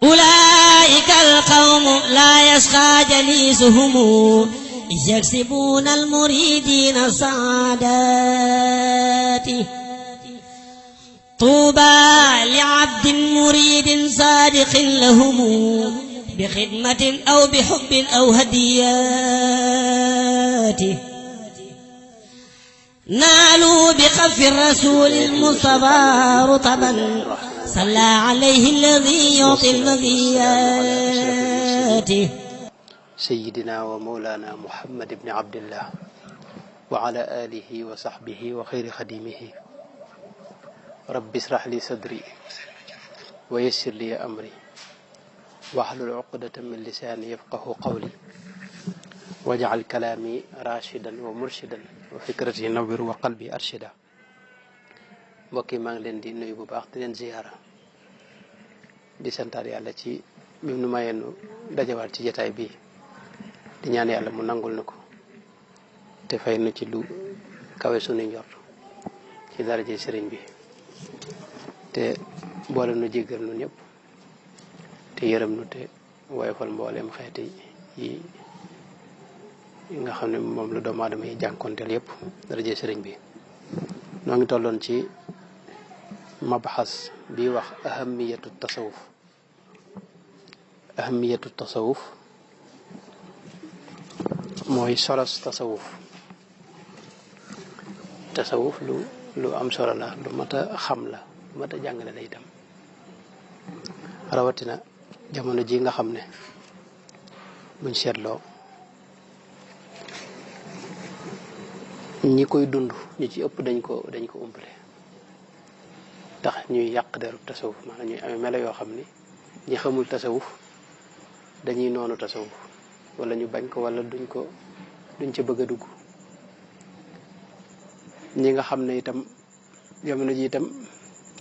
أولئك القوم لا يشقى جليسهم إذ يكسبون المريدين السعادات طوبى لعبد مريد صادق لهم بخدمة أو بحب أو هديات نالوا بخف الرسول المصطفى رطبا صلى عليه الذي يعطي المذيات سيدنا ومولانا محمد بن عبد الله وعلى آله وصحبه وخير خديمه رب اشرح لي صدري ويسر لي أمري واحلل عقدة من لساني يفقه قولي واجعل كلامي راشدا ومرشدا وفكرتي نور وقلبي أرشدا mbokki maa ngi leen di nuyu bu baax di leen ziyaara di santaat yàlla ci bi nu mayeenu dajawaat ci jotaay bi di ñaan yàlla mu nangul na ko te fay nu ci lu kawe sunu njort ci daraje sëriñ bi te boole nu jéggal nu ñëpp te yërëm nu te woyofal mbooleem xeeti yi nga xam ne moom la doomu aadama yi jànkonteel yëpp daraje sëriñ bi noo ngi tolloon ci mabxas bi wax ahamiyatu tasawuf mooy solos tasawuf lu am solo la lu mat a xam la lu mat a jàngale la itam rawatina jamono ji nga xam ne buñ seetloo ñi koy dund ñi ci ëpp dañ ko umpale tax ñuy yàq deru tasawuf maanaam ñuy amee melo yoo xam ni ñi xamul tasawuf dañuy noonu tasawuf wala ñu bañ ko wala duñ ca bëgg a dugg ñi nga xam ne itam jamono ji itam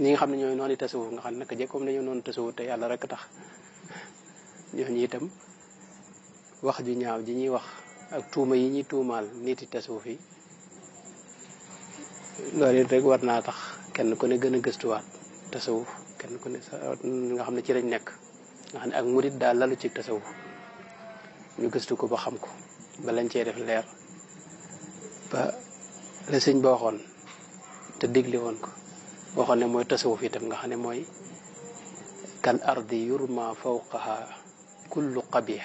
ñi nga xam ne ñooy noonu tasawuf nga xam ne naka jekkoom dañoo noonu tasawuf te yàlla rek tax ñooñu itam wax ju ñaaw ji ñuy wax ak tuuma yi ñuy tuumaal niti tasawuf yi loolu it rek war naa tax kenn ku ne gën a gëstuwaat tasawuf kenn ku ne nga xam ne ci lañ nekk nga xam ne ak murit daal lalu ci tasawuf ñu gëstu ko ba xam ko ba lañ cee def leer ba la sëñ ba waxoon te digle woon ko waxoon ne mooy tasawuf itam nga xam ne mooy kal ardi yurma fawqaha kullu qabih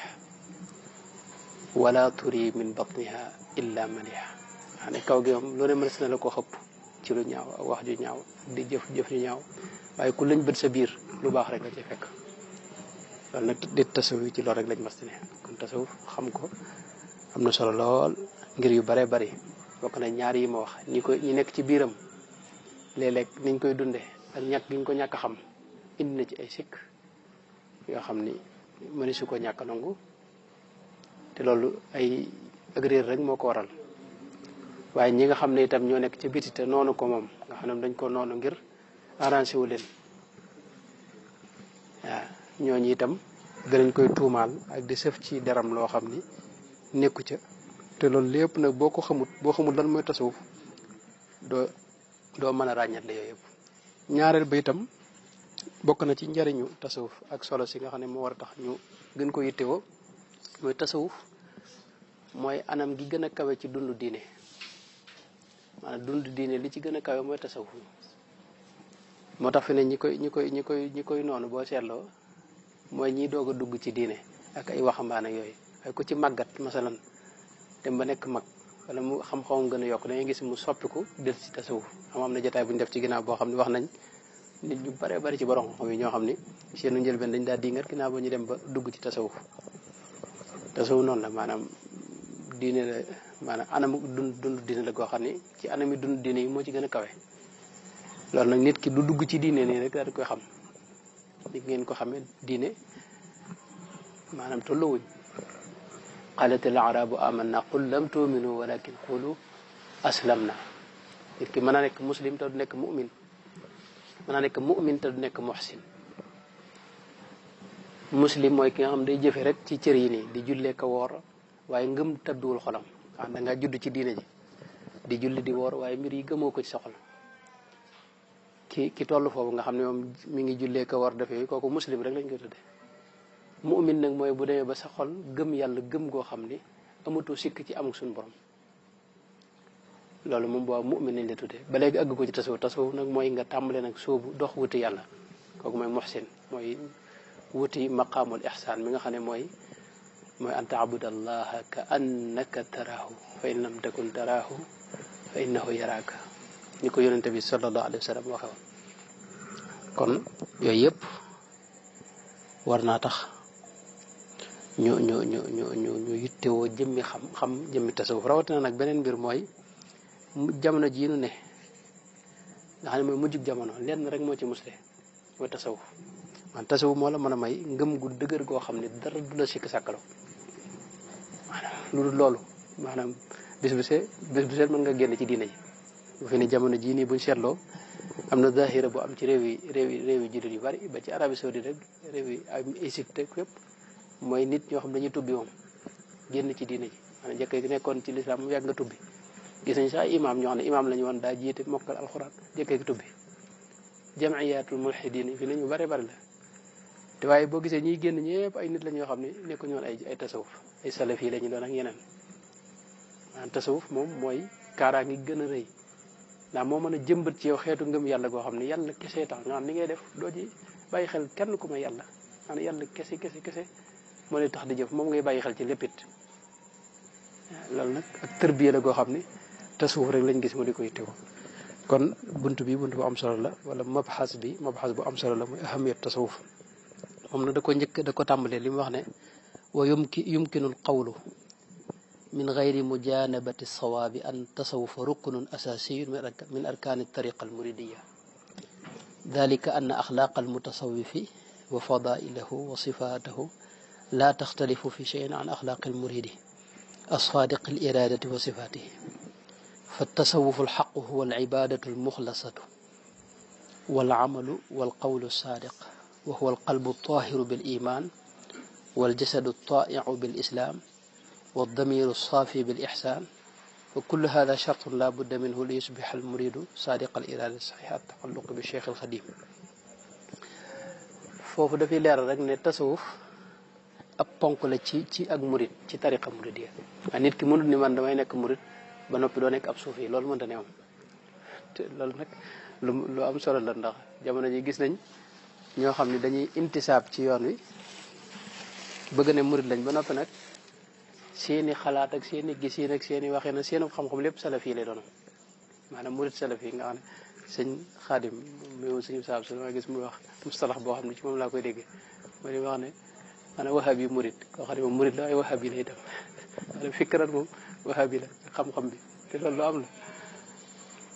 wala turi min batniha illa maliha xam ne kaw gi moom loolu mënees na la ko xëpp ci lu ñaaw ak wax ju ñaaw di jëf ju ñaaw waaye ku lañ bët sa biir lu baax rek la ci fekk loolu nag di tasawuf ci loolu rek lañ mas ne kon tasawuf xam ko am na solo lool ngir yu bare bari bokk na ñaar yi ma wax ñi nekk ci biiram léeg-léeg niñ koy dunde ak ñàkk gi ñu ko ñàkk xam indi na ci ay sikk yoo xam ni mëni su ko ñàkk nangu te loolu ay ak réer rek moo ko waral waaye ñi nga xam ne itam ñoo nekk ci biti te noonu ko moom nga xam ne dañ ko noonu ngir arrangé wu leen waaw ñooñu itam danañ koy tuumaal ak di sëf ci deram loo xam ni nekku ca te loolu lépp nag boo xamul lan mooy tasawuf doo mën a ràññatle yooyu yëpp ñaareel ba itam bokk na ci njariñu tasawuf ak solo si nga xam ne moo war a tax ñu gën ko yittewoo mooy tasawuf mooy anam gi gën a kawe ci dundu diine maanaam dund diine li ci gën a kawe mooy tasawuf moo tax fi ne ñi koy noonu boo seetloo mooy ñiy doog a dugg ci diine ak ay waxambaane yooyu waaye ku ci màggat masalan dem ba nekk mag wala mu xam-xamam gën a yokk dañuy gis mu soppiku del ci tasawuf am na jotaay bu ñu def ci ginnaaw boo xam ne wax nañ nit ñu bare bari ci borom xam yi ñoo xam ni seenu njëlbeen dañ daal dingat ginnaaw ba ñu dem ba dugg ci tasawuf noonu la maanaam diine la maanaam anamu dund diine la goo xam ni ci anami dund diine yi moo ci gën a kawe loolu nag nit ki du dugg ci diine nii rek daal di koy xam di ngeen ko xamee diine maanaam tolluwuñ qaalatil arabu amanna qul lam tu'minu walakin qulu aslamna nit ki mën a nekk muslim te du nekk mu'min mën a nekk mu'min te du nekk muhsin muslim mooy ki nga xam day jëfe rek ci cër yi nii di jullee ko woor waaye ngëm tabbiwul xolam da nga judd ci diine ji di julli di woor waaye mbir yi gëmoo ko ci sa xol ki toll foofu nga xam ne moom mi ngi jullee ko war defee kooku muslim rek lañ koy tudde mu'min nag mooy bu demee ba sa xol gëm yàlla gëm goo xam ni amatoo sikk ci amuk suñu borom loolu moom boo mu'min nañ la tuddee ba léegi àgg ko ci tasawuf nag mooy nga tàmbale nag soobu dox wuti yàlla kooku mooy muhsin mooy wuti maqaamul ihsaan mi nga xam ne mooy an taabudallaha ka annaka taraahu fa in lam takun taraahu fa innahu yaraaka ni ko yonente bi sallallahu alayhi wa sallam waxe woon kon yooyu yëpp war naa tax ñu yittewoo jëmmi xam jëmmi tasawuf rawatina nag beneen mbir mooy jamono jii nu ne nga xam ne mooy mujjug jamono lenn rek moo ci musle mooy tasawuf man tasawuf moo la mën a may ngëm gu dëgër goo xam ne dara du la sikk sàkkaloo maanaam lu dul loolu maanaam bis bu seet mën nga génn ci diine ji bu fi ne jamono jii nii buñ seetloo am na zahira bu am ci réew yi jullit yu bari ba ci Arabie Saoudite rek réew yi ay Égypte ak fépp mooy nit ñoo xam dañuy tubbi moom génn ci diine ji maanaam njëkk gi nekkoon ci lislaam mu yàgg nga tubbi gis nañ sax imaam ñoo xam ne imaam lañu woon daa jiite mokkal alxuraan njëkkee gi tubbi jam'iyatul mulhidin fi ne ñu bari bari la te waaye boo gisee ñiy génn ñëpp ay nit la ñoo xam ne nekkuñu woon ay tasawuf ay salaf yi la ñu doon ak ñeneen maanaam tasawuf moom mooy kaaraa ngi gën a rëy ndax moo mën a jëmbat ci yow xeetu ngëm yàlla goo xam ne yàlla kese tax nga xam ni ngay def doo ci bàyyi xel kenn ku may yàlla maanaam yàlla kese moo lay tax di jëf moom ngay bàyyi xel ci léppit loolu nag ak tërbiya la goo xam ne tasawuf rek lañ gis mu di koy teew kon bunt bu am solo la wala mabxas bu am solo la muy ahamiyat tasawuf moom nag da ko tàmbalee li mu wax ne wa yumkinu al qawlu min gayri mujanabati sawaabi an tasawufa ruknun asasiyun min arkaani tariqa almuridiya dalika anna axlaaq almutasawifi wa fadailahu wa sifaatahu la taxtalifu fi cheyin an axlaaqi almuridi assaadiq aliradati wa sifaatihi فالتصوف الحق هو العبادة المخلصة والعمل والقول الصادق وهو القلب الطاهر بالإيمان والجسد الطائع بالإسلام والضمير الصافي بالإحسان وكل هذا شرط لا بد منه ليصبح المريد صادق الإرادة الصحيح التعلق بالشيخ الخديم foofu dafay leeral rek ne tasawuf ab ponk la ci ak murid ci tariqa muridiyya nit ki mënut ni man damay nekk murid ba noppi doo nekk ab suufi loolu mënta ne am te loolu nag lu am solo la ndax jamono ji gis nañ ñoo xam ne dañuy intisaab ci yoon wi bëgg ne murid lañ ba noppi nag seeni xalaat ak seeni gisiin ak seeni waxee na seenu xam-xam lépp salaf yi lay doon maanaam murid salaf yi nga xam ne sëñ Xaadim mu suñu saab su ma gis muy wax mustalax boo xam ne ci moom laa koy déggee mooy wax ne maanaam wahabi murid koo xam ne moom murid la ay wahabi lay dem maanaam fikran moom wahabi la xam-xam bi te loolu lu am la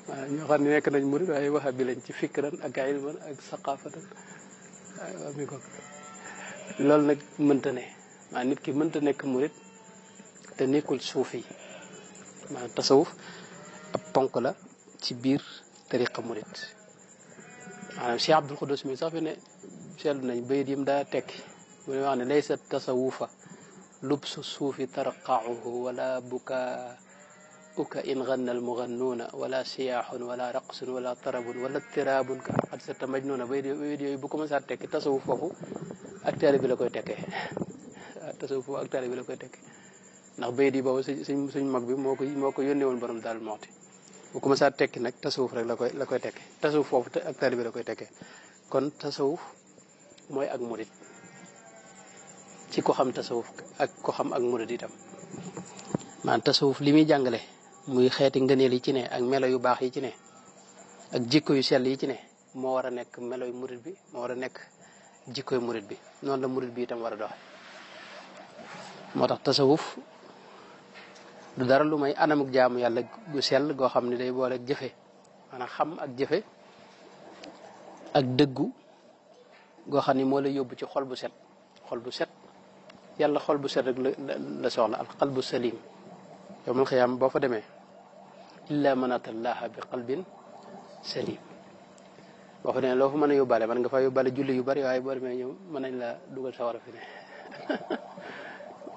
maanaam ñoo xam ne nekk nañ murid waaye wahabi lañ ci fikran ak ilman ak saqafatan mi ko loolu nag mënta ne maanaam nit ki mënta nekk murid te nekkul suufi maanaam tasawuf ab ponk la ci biir tariqa murid maanaam Cheikh Abdul Xudus mi sax fi ne seetlu nañ bayit yim daa tekki mu ne wax ne laysa tasawufa lubsu suufi tarqauhu wala bukaauka in ganna almugannuuna wala siyaaxun wala raqsun wala tarabun wala tirabun ka xad sata majnuuna bayit yooyu bu commencé tekki tasawuf foofu ak taali bi la koy tekkee tasawuf foofu ak taali bi la koy tekkee ndax bayit yi boobu suñ mag bi moo ko yónnee woon borom daal moxti bu commencé tekki nag tasawuf rek la koy tekkee tasawuf foofu ak taali bi la koy tekkee kon tasawuf mooy ak murid ci ko xam tasawuf ak ko xam ak murid itam maanaam tasawuf li muy jàngale muy xeeti ngëneel yi ci ne ak melo yu baax yi ci ne ak jikko yu sell yi ci ne moo war a nekk melo yu murid bi moo war a nekk jikko yu murid bi noonu la murid bi itam war a doxe moo tax tasawuf du dara lu may anamuk jaamu yàlla gu sell goo xam ne day boole jëfe maanaam xam ak jëfe ak dëggu goo xam ne moo lay yóbbu ci xol bu set yàlla xol bu set rek la soxla al qalbu salim yowmal xiyaam boo fa demee illa man atallaha bi qalbin salim boo fa demee loo fa mën a yóbbaale man nga fa yóbbaale julli yu bari waaye boo demee ñëw mën nañ la dugal sawara fi ne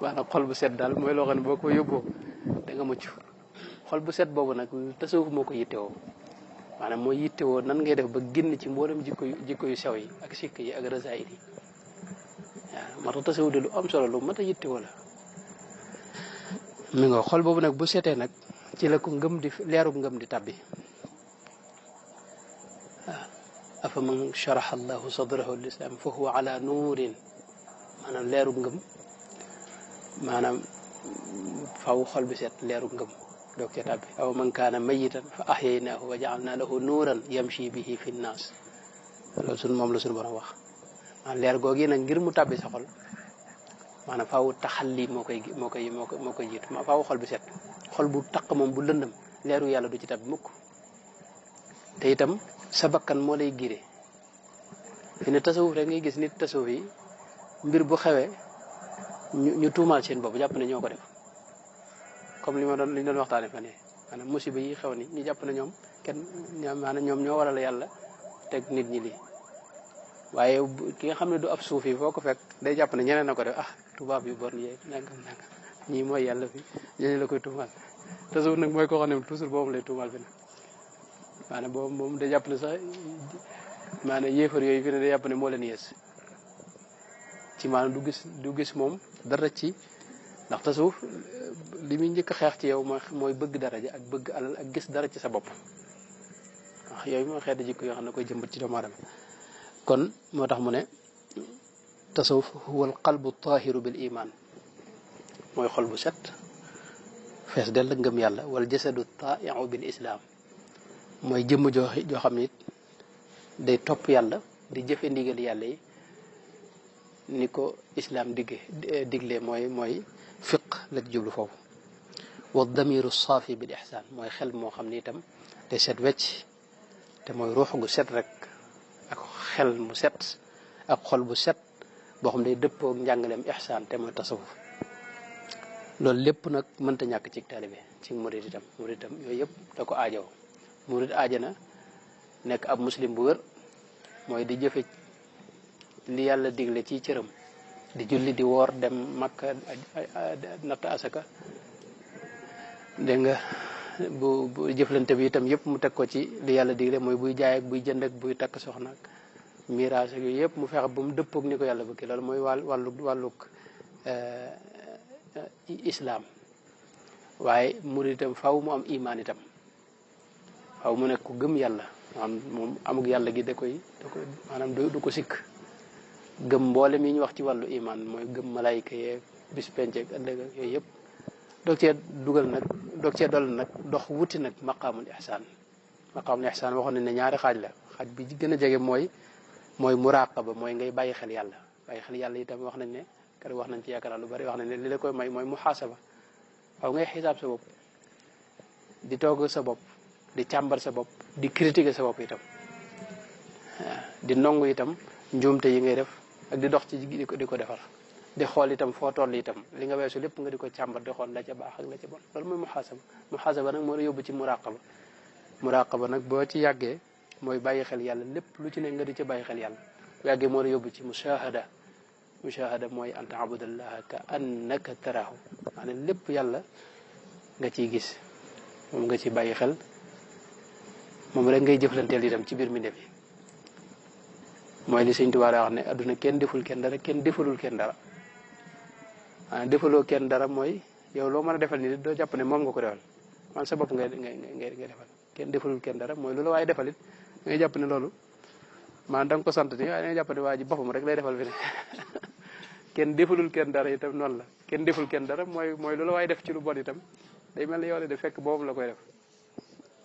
maanaam xol bu set daal mooy loo xam ne boo ko yóbboo da nga mucc xol bu set boobu nag tasawuf moo ko yittewoo maanaam mooy yittewoo nan ngay def ba génn ci mboolem jikko yu sew yi ak sikk yi ak rasaayid yi waaw moo tax tasawuf de lu am solo lu mat a yittewoo la mi nga xol boobu nag bu setee nag ci la ko ngëm di leerub ngëm di tabbi waaw afa man sharaha allahu sadrahu lislam fa huwa ala nuurin maanaam leerub ngëm maanaam faw xol bi set leerub ngëm doog ca tabbi aw man kaana mayitan fa ahyaynaahu wa jaalna lahu nuuran yamshi bihi fi nnaas loolu moom la suñu borom wax maanaam leer googi nag ngir mu tabbi sa xol maanaam faaw taxalli moo koy jiitu ma faaw xol bi set xol bu taq moom bu lëndëm leeru yàlla du ci tabbi mukk te itam sa bakkan moo lay giree fi ne tasawuf rek ngay gis nit tasawuf yi mbir bu xewee ñu tuumaal seen bopp jàpp ne ñoo ko def comme li ñu doon waxtaane fa ne maanaam musiba yi xew ni ñu jàpp ne ñoom maanaam ñoom ñoo waral yàlla teg nit ñi lii waaye ki nga xam ne du ab suuf yi foo ko fekk day jàpp ne ñeneen na ko def tubaab yu bon yeeg nangam ñii mooy yàlla fi ñooñu la koy tuumaal tasawuf nag mooy koo xam ne toujours boobu lay tuumaal fi ne maanaam boobu moom day jàpp ne sax maanaam yéefar yooyu fi ne day jàpp ne moo leen yees ci maanaam du gis moom dara ci ndax tasawuf li muy njëkk a xeex ci yow mooy bëgg daraja ak bëgg alal ak gis dara ci sa bopp wax yooyu mooy xeeti jikko yoo xam ne koy jëmbat ci doomu aadama kon moo tax mu ne tasawuf huwa al qalbu tahiru bil iman mooy xol bu set fees dell ngëm yàlla wal jasadu taiu bil islam mooy jëmm joo xam ne it day topp yàlla di jëfe ndigal yàlla yi ni ko islam digle mooy fiq la ci jublu foofu wa damiru saafi bil ihsaan mooy xel moo xam ne itam day set wecc te mooy ruux gu set rek ak xel mu set ak xol bu set boo xam ne day dëppoo ak njàngaleem ihsaan te mooy tasawuf loolu lépp nag mënta ñàkk ci taalibe ci murid itam yooyu yëpp da ko aajow murid aajana nekk ab muslim bu wër mooy di jëfe li yàlla digle ci cëram di julli di woor dem makka natt asaka dégg nga bu jëflante bi itam yëpp mu teg ko ci li yàlla digle mooy buy jaay ak buy jënd ak buy takk soxna ak miraas ak yooyu yëpp mu fexe ba mu dëppoog ni ko yàlla bëgg loolu mooy wàllug islaam waaye murid itam faw mu am imaan itam faw mu nekk ku gëm yàlla moom amug yàlla gi da koy maanaam du ko sikk gëm mboolem yi ñu wax ci wàllu iman mooy gëm malayka yeeg bis penceeg ëllëg ak yooyu yëpp doog cee doll nag dox wuti nag maqaamul ihsaan waxoon nañ ne ñaari xaaj la xaaj bi gën a jege mooy muraqaba mooy ngay bàyyi xel yàlla itam wax nañ ne kër wax nañ ci yaakaar lu bari wax nañ ne li la koy may mooy muhaasaba waaw ngay xisaab sa bopp di toog sa bopp di càmbar sa bopp di critiquer sa bopp itam di nongu itam njuumte yi ngay def ak di dox ci di ko defar di xool itam foo toll itam li nga weesu lépp nga di ko càmbar di xool la ca baax ak la ca bon loolu mooy muhaasaba nag moo la yóbbu ci muraqaba nag boo ci yàggee mooy bàyyi xel yàlla lépp lu ci ne nga di ci bàyyi xel yàlla bu yàggee moo la yóbbu ci mushahada mooy an taabudallaha ka annaka tarahu maanaam lépp yàlla nga ciy gis moom nga ci bàyyi xel moom rek ngay jëflanteel itam ci biir mi ndef yi mooy li Sëñ Tuubaa wax ne adduna kenn deful kenn dara kenn defalul kenn dara defaloo kenn dara mooy yow loo mën a defal ni doo jàpp ne moom nga ko defal man sa bopp ngay defal kenn defalul kenn dara mooy loolu waaye defal it ngay jàpp ne loolu maanaam da nga ko sant ni waaye da nga jàpp ne waa ji boppam rek lay defal fi ne kenn defalul kenn dara itam noonu la kenn deful kenn dara mooy loolu waaye def ci lu bon itam day mel ne yow de fekk boobu la koy def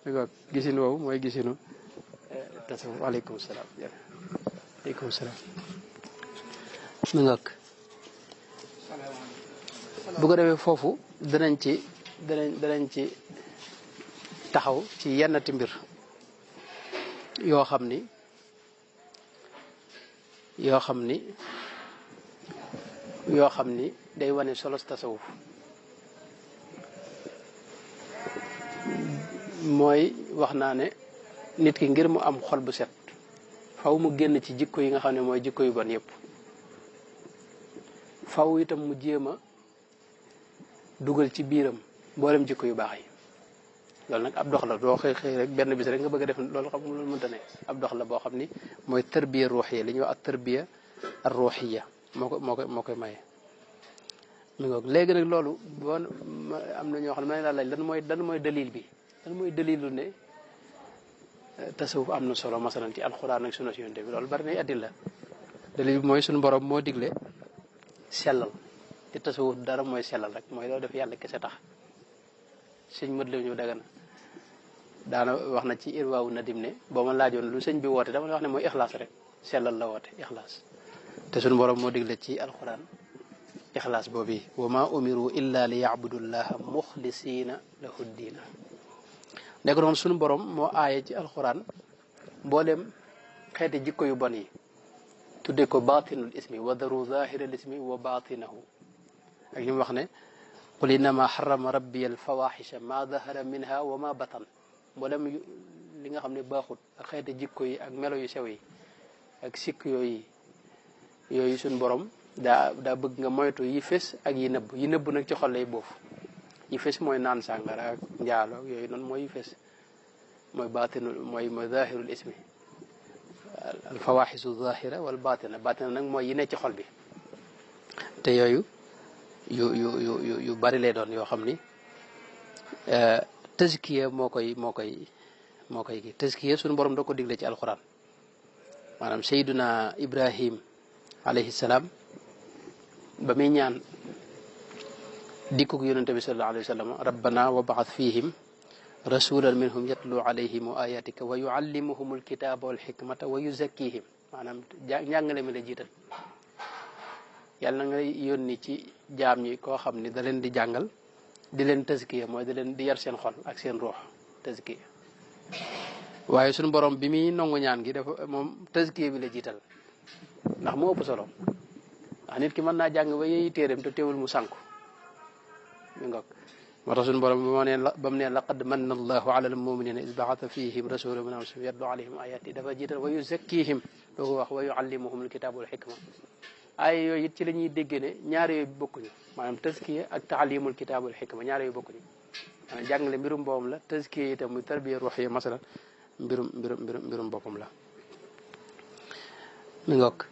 d'accord gisin woowu mooy gisinu tasawuf aleykum salaam aleykum salaam mi ngak bu ko defee foofu danañ ci taxaw ci yennati mbir yoo xam ni day wane solos tasawuf mooy wax naa ne nit ki ngir mu am xol bu set faw mu génn ci jikko yi nga xam ne mooy jikko yu bon yépp faw itam mu jéem a dugal ci biiram mboolem jikko yu baax yi loolu nag ab dox la doo xëy xëy rek benn bis rek nga bëgg a def loolu xam loolu mënta ne ab dox la boo xam ni mooy tarbiya ruuxiya li ñuy wax ak tarbiya ar ruuxiya moo koy maye. mi ngoog léegi nag loolu boo am na ñoo xam ne ma ne laa laaj lan mooy dalil bi lan mooy dalilu ne tasawuf am na solo masalan ci alxuraan ak sunna si yonte bi loolu bari nay addil la dalil bi mooy suñu borom moo digle sellal ci tasawuf dara mooy sellal rek mooy loo def yàlla kese tax sëñ mët la ñu dagana daana wax na ci irwaawu nadim ne boo ma laajoon lu sëñ bi woote dama la wax ne mooy ixlaas rek sellal la woote ixlaas te suñu borom moo digle ci alxuraan ixlaas boobu wa ma umiru illa li yacbudullaha muxlisiina lahu diina nekk noonu suñu borom moo aaye ci alxuraan mboolem xeeti jikko yu bon yi tudde ko batinul ismi wa daru zahiral ismi wa batinahu ak li mu wax ne qul innama xarama rabbi alfawaxisha ma dahara minha wa ma batan mboolem li nga xam ne baaxut ak xeeti jikko yi ak melo yu sew yi ak sikk yooyu suñu borom daa bëgg nga moytu yi fés ak yi nëbb nag ci xol lay boofu yi fés mooy naan sàngara ak njaalo yooyu noonu mooy yi fés mooy baatinul mooy zahirul ismi al fawaxisu zahira wal batina nag mooy yi ne ci xol bi te yooyu yu bari lay doon yoo xam ni tazkiya moo koy gi tazkiya suñu borom da ko digle ci alquran maanaam sayduna ibrahim alayhi salaam ba muy ñaan dikkug yonente bi sallallahu alayhi wa sallam rabbana wa ba'ath fihim rasulan minhum yatlu alayhim ayatika wa yuallimuhum alkitaba wal hikmata wa yuzakkihim maanaam njàngale mi la jiital yàlla na nga yónni ci jaam ñi koo xam ni da leen di jàngal di leen tazkiya mooy da leen di yar seen xol ak seen ruux tazkiya waaye suñu borom bi muy nangu ñaan gi dafa moom tazkiya bi la jiital ndax moo ëpp solo ndax nit ki mën naa jàng ba yeeyi téeréem te teewul mu sànku mi ngoog moo tax suñu borom ba mu ne laqad manna allahu ala almuminina is baata fihim rasulan min anfusihim yatlu alayhim ayati dafa jiital wa yuzakkihim doo ko wax wa yuallimuhum alkitaba wal hikma ay yooyu it ci la ñuy dégg ne ñaar yooyu bokkuñu maanaam tazkiya ak taalimul kitaab wal hikma ñaar yooyu bokkuñu maanaam jàngale mbirum boppam la tazkiya itam muy tarbiya ruuxiya masalan mbirum boppam la mi ngoog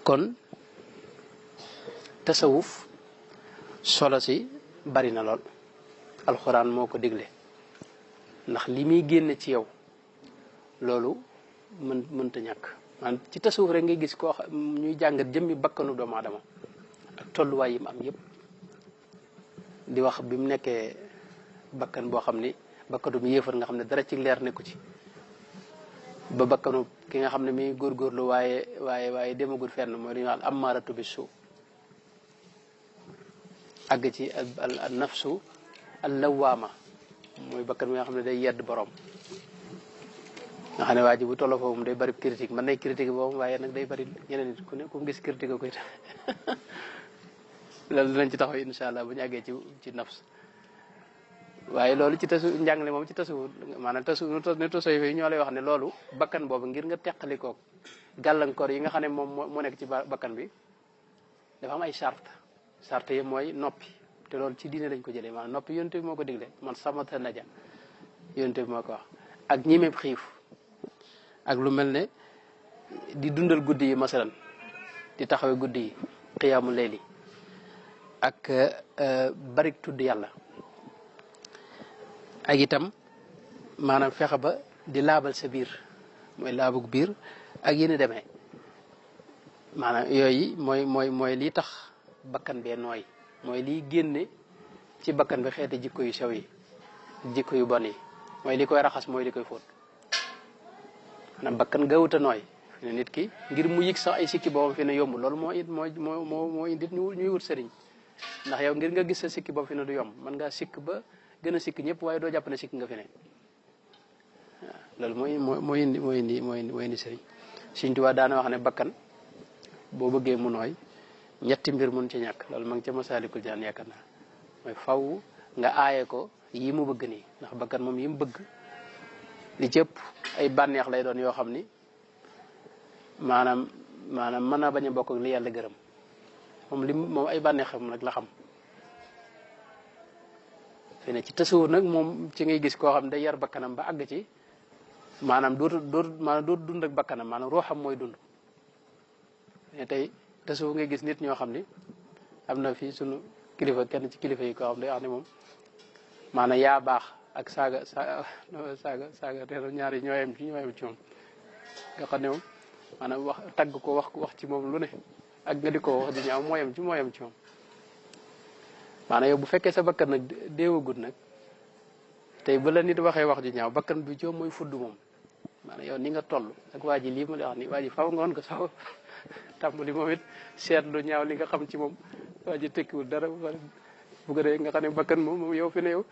kon tasawuf solo si bari na lool alxuraan moo ko digle ndax li muy génne ci yow loolu mënta ñàkk maanaam ci tasawuf rek ngay gis koo xam ñuy jàngat jëmmi bakkanu doomu aadama ak tolluwaay yi mu am yëpp di wax bi mu nekkee bakkan boo xam ni bakkanu mu yéefar nga xam ne dara ci leer nekku ci ba bakkanu ki nga xam ne mi góorgóorlu waaye demagul fenn mooy li ñuy wax ammaaratu bi suu àgg ci al nafsu al lawaama mooy bakkan bi nga xam ne day yedd borom nga xam ne waa ji bu tolloo foofu day bari critique mën nay critique boobu waaye nag day bari ñeneen nit ku ne ku gis critique koy tax loolu dinañ ci taxaw incha allah bu ñu àggee ci nafs waaye loolu ci tasu njàngale moom ci tasu maanaam ne tasu yi ñoo lay wax ne loolu bakkan boobu ngir nga teqalikoo gàllankoor yi nga xam ne moom moo nekk ci bakkan bi dafa am ay charte yi mooy noppi te loolu ci diine lañ ko jëlee maanaam noppi yonte bi moo ko digle man samata naja yonte bi moo ko wax ak ñimeeb xiif ak lu mel ne di dundal guddi yi masalan di taxawe guddi yi xiyaamu layli ak barik tudd yàlla ak itam maanaam fexe ba di laabal sa biir mooy laabug biir ak yéen demee maanaam yooyu mooy lii tax bakkan bee nooy mooy liy génne ci bakkan bi xeeti jikko yu sew yi jikko yu bon yi mooy li koy raxas mooy li koy fóot maanaam bakkan gawuta nooy fi ne nit ki ngir mu yëg sax ay sikki boppam fi ne yomb loolu moo indi ñuy wut sëriñ ndax yow ngir nga gis sa sikki bopp fi ne du yomb mën ngaa sikk ba gën a sikk ñëpp waaye doo jàpp ne sikk nga fi ne waaw loolu mooy indi sëriñ Sëriñ Tuubaa daana wax ne bakkan boo bëggee mu nooy ñetti mbir mun ci ñàkk loolu ma ngi ca Masaalikul Jinaan yaakaar naa mooy faw nga aaye ko yi mu bëgg nii ndax bakkan moom yi mu bëgg li ci ëpp ay bànneex lay doon yoo xam ni maanaam mën naa bañ a bokk ak li yàlla gërëm moom ay bànneexam nag la xam fi ne ci tasawuf nag moom ci ngay gis koo xam ne day yar bakkanam ba àgg ci maanaam dootu dund ak bakkanam maanaam ruuxam mooy dund ne tey tasawuf ngay gis nit ñoo xam ni am na fii sunu kilifa kenn ci kilifa yi koo xam ne day wax ne moom maanaam yaa baax ak saaga te ñaar yi ñooyam ci moom nga xam ne moom maanaam wax tagg ko wax ci moom lu ne ak nga di ko wax di ñaaw mooyam ci moom maanaam yow bu fekkee sa bakkan nag déewagut nag tey ba la nit waxee wax ji ñaaw bakkan bi ci mooy fudd moom maanaam yow ni nga toll ak waa ji lii ma lay wax ni waa ji faaw ngoon ko sax tàmbali moom it seetlu ñaaw li nga xam ci moom waa ji tekkiwul dara bu ko dee nga xam ne bakkan moom yow fi ne yow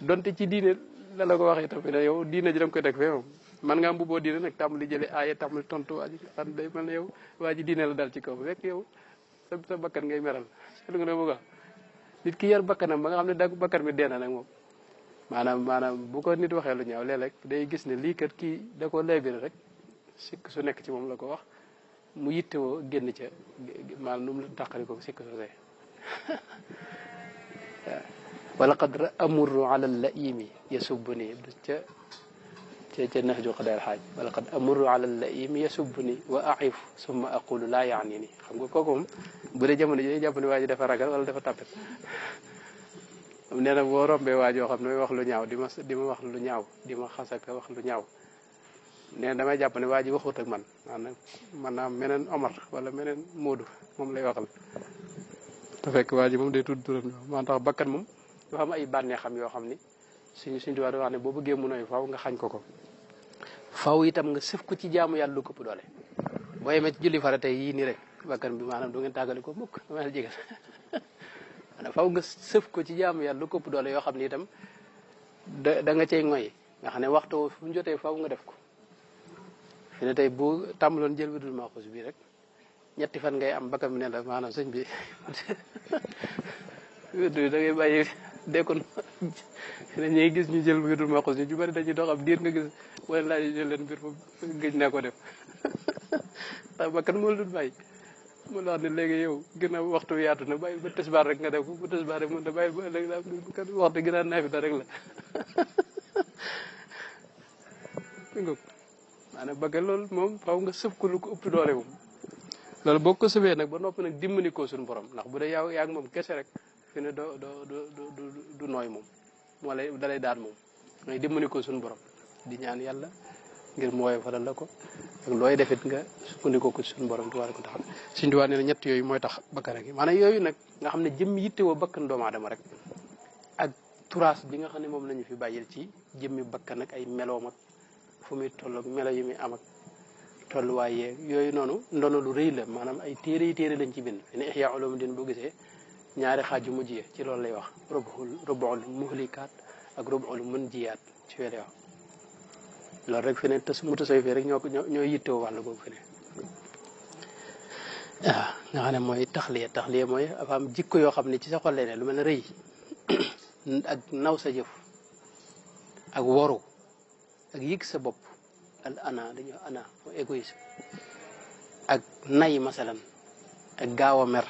donte ci diine la ko waxee tam fi ne yow diine ji da nga koy teg fee moom man ngaa mbubboo diine nag tàmbali jële aaye tàmbali tontu waa ji xam day mel ne yow waa ji diine la dal ci kaw fekk yow sa bakkan ngay meral seetlu nga ne bëgg nit ki yar bakkanam ba nga xam ne da bakkan bi deena nag moom maanaam bu ko nit waxee lu ñaaw léeg-léeg day gis ne lii kat kii da ko laybiri rek sikk su nekk ci moom la ko wax mu yittewoo génn ca maanaam nu mu tàqali ko sikk soosee wala qad amurru ala laimi yasubuni ca nahju qadaal xaaj wala qad amurru ala laimi yasubuni wa aif summa aqulu laa yaani ni xam nga kooku moom bu dee jamono ji jàpp ne waa ji dafa ragal wala dafa tàppet nee na boo rombee waa joo xam ne wax lu ñaaw di ma wax lu ñaaw di ma xasaka wax lu ñaaw nee na damay jàpp ne waa ji waxut ak man maanaam meneen Omar wala meneen Moodu moom lay waxal te fekk waa ji moom day tudd turam maa tax bakkan moom dafa am ay bànnee xam yoo xam ni suñu tubaab wax ne boo bëggee mu nooy faaw nga xañ ko faaw itam nga sëf ko ci jaamu yàlla lu këpp doole boo yemee ci julli farata yii nii rek bakkan bi maanaam du ngeen tàggale ko mukk dama la jégal maanaam faaw nga sëf ko ci jaamu yàlla lu këpp doole yoo xam ni itam da nga cay ngoy nga xam ne waxtu fu mu jotee faaw nga def ko fi ne tey bu tàmbaloon jël widul maaxuus bii rek ñetti fan ngay am bakkan bi ne la maanaam sëñ bi wirdu da ngay bàyyi dekkoon ne ñi gis ñu jël widul maaxuus ñu bari dañuy dox ab diir nga gis wala laaj jël leen mbir foofu gëj naa ko def ndax bakkan moo dul bàyyi mu la wax ne léegi yow ginnaaw waxtu yaatu na bàyyi ba tisbaar rek nga def ko bu tisbaar rek mën na bàyyi ba ëllëg laa kat waxtu ginnaaw naa fi da rek la maanaam bakkan loolu moom faaw nga sëf ko lu ko ëpp doole moom loolu boo ko sëfee nag ba noppi nag dimbali ko suñu borom ndax bu dee yaa ngi moom kese rek fi ne du nooy moom moo lay dalay daan moom ngay dimbali ko suñu borom di ñaan yàlla ngir mu woy falal la ko ak looy defit nga sukkandikoo ko suñu borom tubaab ko taxaw suñu tubaab nee na ñett yooyu mooy tax bakkan ak maanaam yooyu nag nga xam ne jëmm yittewoo bakkan doomu aadama rek ak turaas bi nga xam ne moom la ñu fi bàyyil ci jëmmi bakkan ak ay meloom ak fu muy toll ak melo yi muy am ak tolluwaay yeeg yooyu noonu ndono lu rëy la maanaam ay téere lañ ci bind fi ne Ihya Ulumuddin boo gisee ñaari xaaj yu mujj yi ci loolu lay wax rubuul muhlikaat ak rubuul munjiyaat ci wele wax loolu rek fi ne mu tasawuf rek ñoo yittewoo wàll boobu fi ne waaw nga xam ne mooy taxliya mooy dafa am jikko yoo xam ne ci sa xol lay ne lu mel ne rëy ak naw sa jëf ak woru ak yëg sa bopp al ana dañuy wax ana mooy égoïsme ak nay masalan ak gaaw a mer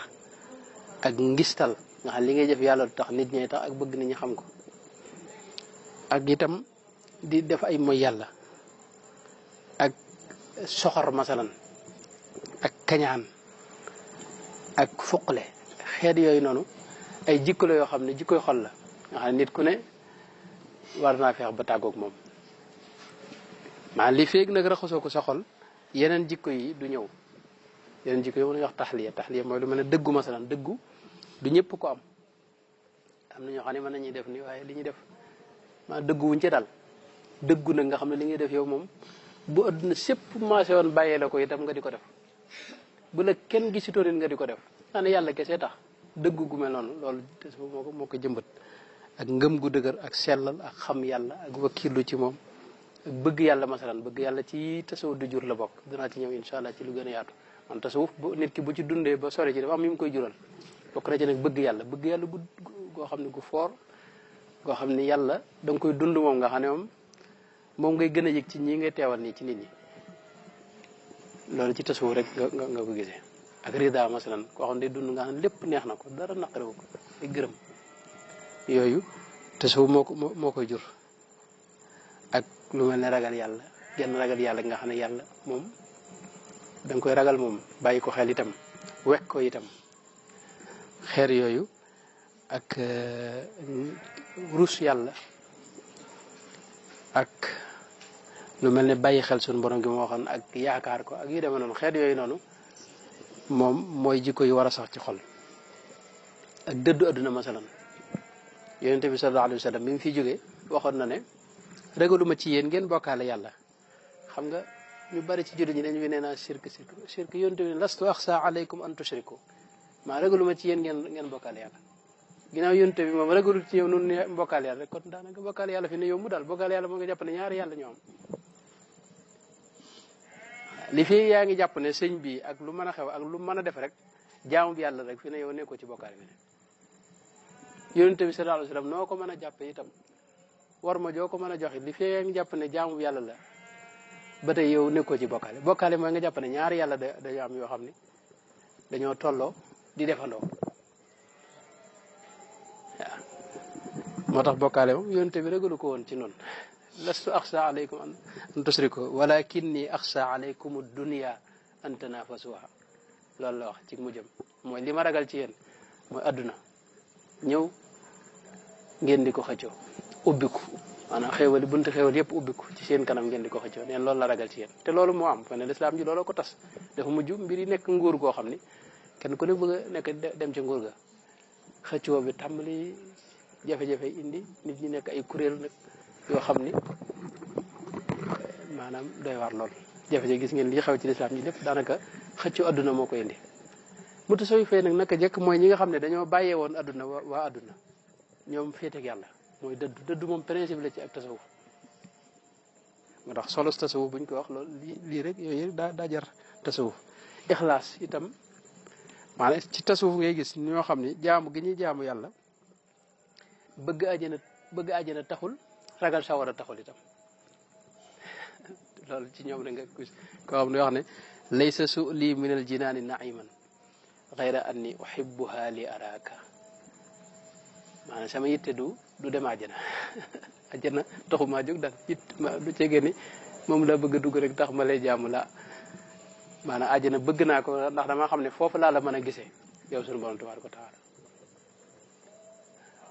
ak ngistal nga xam li ngay jëf yàlla du tax nit ñay tax ak bëgg nit ñi xam ko ak itam di def ay moy yàlla ak soxor masalan ak kañaan ak fuqle xeet yooyu noonu ay jikko la yoo xam ne jikkoy xol la nga xam ne nit ku ne war naa feex ba tàggoog moom maanaam li feeg nag raxasoo ko sa xol yeneen jikko yi du ñëw yeneen jikko yi mën nañu wax taxliya mooy lu mel ne dëggu masalan dëggu du ñëpp ko am na ñoo xam ne mën nañuy def ni waaye li ñuy def maa dëggu wuñ ci daal dëggu nag nga xam ne li ngay def yow moom bu adduna sépp maase woon bàyyee la ko itam nga di ko def bu la kenn gisitoo nit nga di ko def naa ne yàlla kese tax dëggu gu mel noonu loolu des moo ko jëmbat ak ngëm gu dëgër ak sellal ak xam yàlla ak wakkilu ci moom ak bëgg yàlla masalan bëgg yàlla ci tasawuf du jur la bokk dinaa ci ñëw insha allah ci lu gën a yaatu man tasawuf bu nit ki bu ci dundee ba sore ci dafa am yu mu koy jural bokk na ci nag bëgg yàlla goo xam ne gu foor goo xam ne yàlla da nga koy dund moom nga xam ne moom ngay gën a yëg ci ñii ngay teewal nii ci nit ñi loolu ci tasawuf rek nga ko gisee ak rida masalan koo xam ne day dund nga xam ne lépp neex na ko dara naqarewu ko ay gërëm yooyu tasawuf moo koy jur ak lu mel ne ragal yàlla genn ragal yàlla nga xam ne yàlla moom da nga koy ragal moom bàyyi ko xel itam wekk ko itam xeer yooyu ak rus yàlla ak lu mel ne bàyyi xel suñu borom gi moo waxoon ak yaakaar ko ak yu demee noonu xeet yooyu noonu moom mooy jikko yu war a sax ci xol ak dëddu adduna masalan yonente bi sallallahu alayhi wa sallam bi mu fi jógee waxoon na ne ragaluma ci yéen ngeen bokkaale yàlla xam nga ñu bari ci jullit ñi dañu nee naa shirk yonente bi ne lastu axsa alaykum an tushriku maa ragaluma ci yéen ngeen bokkaale yàlla ginnaaw yonente bi moom ragalul ci yow nun ne bokkaale yàlla rek kon daanaka bokkaale yàlla fi ne yomb daal bokkaale yàlla moo nga jàpp ne ñaari yàlla ñoo am li fi yaa ngi jàpp ne sëñ bi ak lu mën a xew ak lu mën a def rek jaamu bi yàlla rek fi ne yow nekkoo ci bokkaale bi ne yonente bi sallallahu alayhi wa sallam noo ko mën a jàppe itam war ma joo ko mën a joxe li fi yaa ngi jàpp ne jaamu bi yàlla la ba tey yow nekkoo ci bokkaale mooy nga jàpp ne ñaari yàlla dañoo am yoo xam ne dañoo tolloo di defandoo waaw moo tax bokkaale moom yonente bi ragalu ko woon ci noonu lastu axsa alaykum an tusriku walakinni axsa alaykum dunya an tanafasuha loolu la wax ci mu jëm mooy li ma ragal ci yéen mooy adduna ñëw ngeen di ko xëccoo ubbiku maanaam xéewal buntu xéewal yëpp ubbiku ci seen kanam ngeen di ko xëccoo neen loolu la ragal ci yéen te loolu moo am fa ne lislaam ji loolu ko tas dafa mujj mbir yi nekk nguur goo xam ni kenn ku ne bëgg a nekk dem ci nguur ga xëccoo bi tàmbali jafe-jafe indi nit ñi nekk ay kuréel nag yoo xam ni maanaam doy waar lool jafe-jafe gis ngeen lii xew ci lislaam ji lépp daanaka xëccoo adduna moo koy indi mu ta sooy fay nag naka jekk mooy ñi nga xam ne dañoo bàyyee woon adduna waa adduna ñoom féeteeg yàlla mooy dëddu moom principe la ci ak tasawuf moo tax solos tasawuf buñ ko wax loolu lii rek yooyu daa jar tasawuf ixlaas itam maanaam ci tasawuf ngay gis ñoo xam ni jaamu gi ñuy jaamu yàlla bëgg àjjana taxul ragal sawara taxul itam loolu ci ñoom rek nga gis koo xam ne wax ne laysa su'li min al jinaani naiman gayra anni uhibbuha li araka maanaam sama yitte du dem àjjana àjjana taxu maa jóg daal du cege ni moom la bëgg a dugg rek tax ma lay jaamu la maanaam àjjana bëgg naa ko ndax dama xam ne foofu laa la mën a gisee yow sunu borom tabaaraka wa taala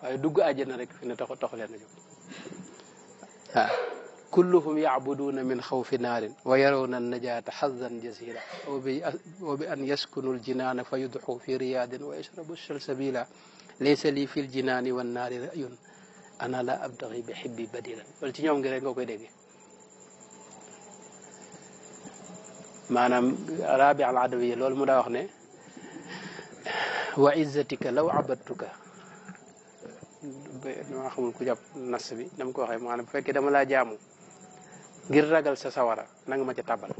waaye dugg àjjana rek fi ne taxu leen a jóg waaw kulluhum yacbuduuna min xawfi naarin wa yarawna annajaata xazan jasira wa bi an yaskunu aljinaana fa yudxu fi riyaadin wa yashrabu salsabila laysa lii fi ljinaani wannaari rayun ana la abtaxi bi xibbi badilan loolu ci ñoom ngi rek nga koy déggee maanaam rabi al adawiya loolu mu daa wax ne wa izzatika law abadtuka dama xamul ku jàpp nas bi dama ko waxee maanaam bu fekkee dama laa jaamu ngir ragal sa sawara nanga ma ca tàbbal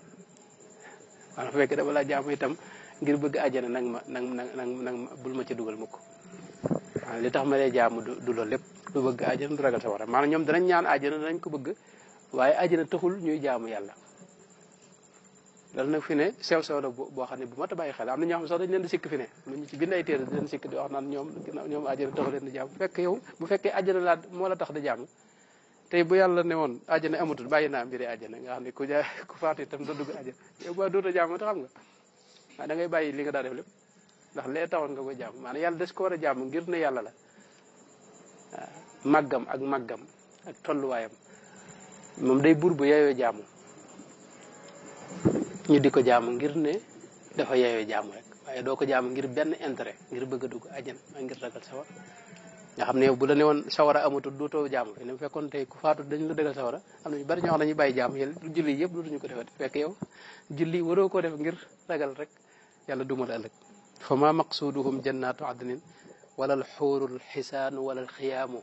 maanaam bu fekkee dama laa jaamu itam ngir bëgg àjjana nang ma bul ma ca dugal mukk li tax ma lay jaamu du loolu lépp du bëgg àjjana du ragal sawara maanaam ñoom danañ ñaan àjjana danañ ko bëgg waaye àjjana taxul ñuy jaamu yàlla loolu nag fi ne sew la boo xam ne bu mat a bàyyi xel am na ñoo xam sax dañ leen di sikk fi ne lu ñu ci bind ay téere di leen sikk di wax naan ñoom àjjana taxu leen di jaamu fekk yow bu fekkee àjjana moo la tax di jaamu tey bu yàlla ne woon àjjana amatul bàyyi naa mbiri àjjana nga xam ne ku faatu itam da dugg àjjana yow ba doota jaamu te xam nga waaye da ngay bàyyi li nga daa def lépp ndax lee taxoon nga koy jaamu maanaam yàlla des ko war a jaamu ngir ne yàlla la waaw màggam ak tolluwaayam moom day buur bu yeyoo jaamu ñu di ko jaamu ngir ne dafa yeyoo jaamu rek waaye doo ko jaamu ngir benn intérêt ngir bëgg a dugg àjjana ak ngir ragal sawar nga xam ne yow bu la ne woon sawara amatul dootoo jaamu fi ne bu fekkoon tey ku faatu dañu la dëggal sawara am na ñu bari ñoo xam ne dañuy bàyyi jaamu yéen julli yëpp dootuñu ko defati fekk yow julli waroo koo def ngir ragal rek yàlla duma la ëllëg fa ma maqsuduhum jannatu adnin wala al xuurul xisaanu wala al xiyaamu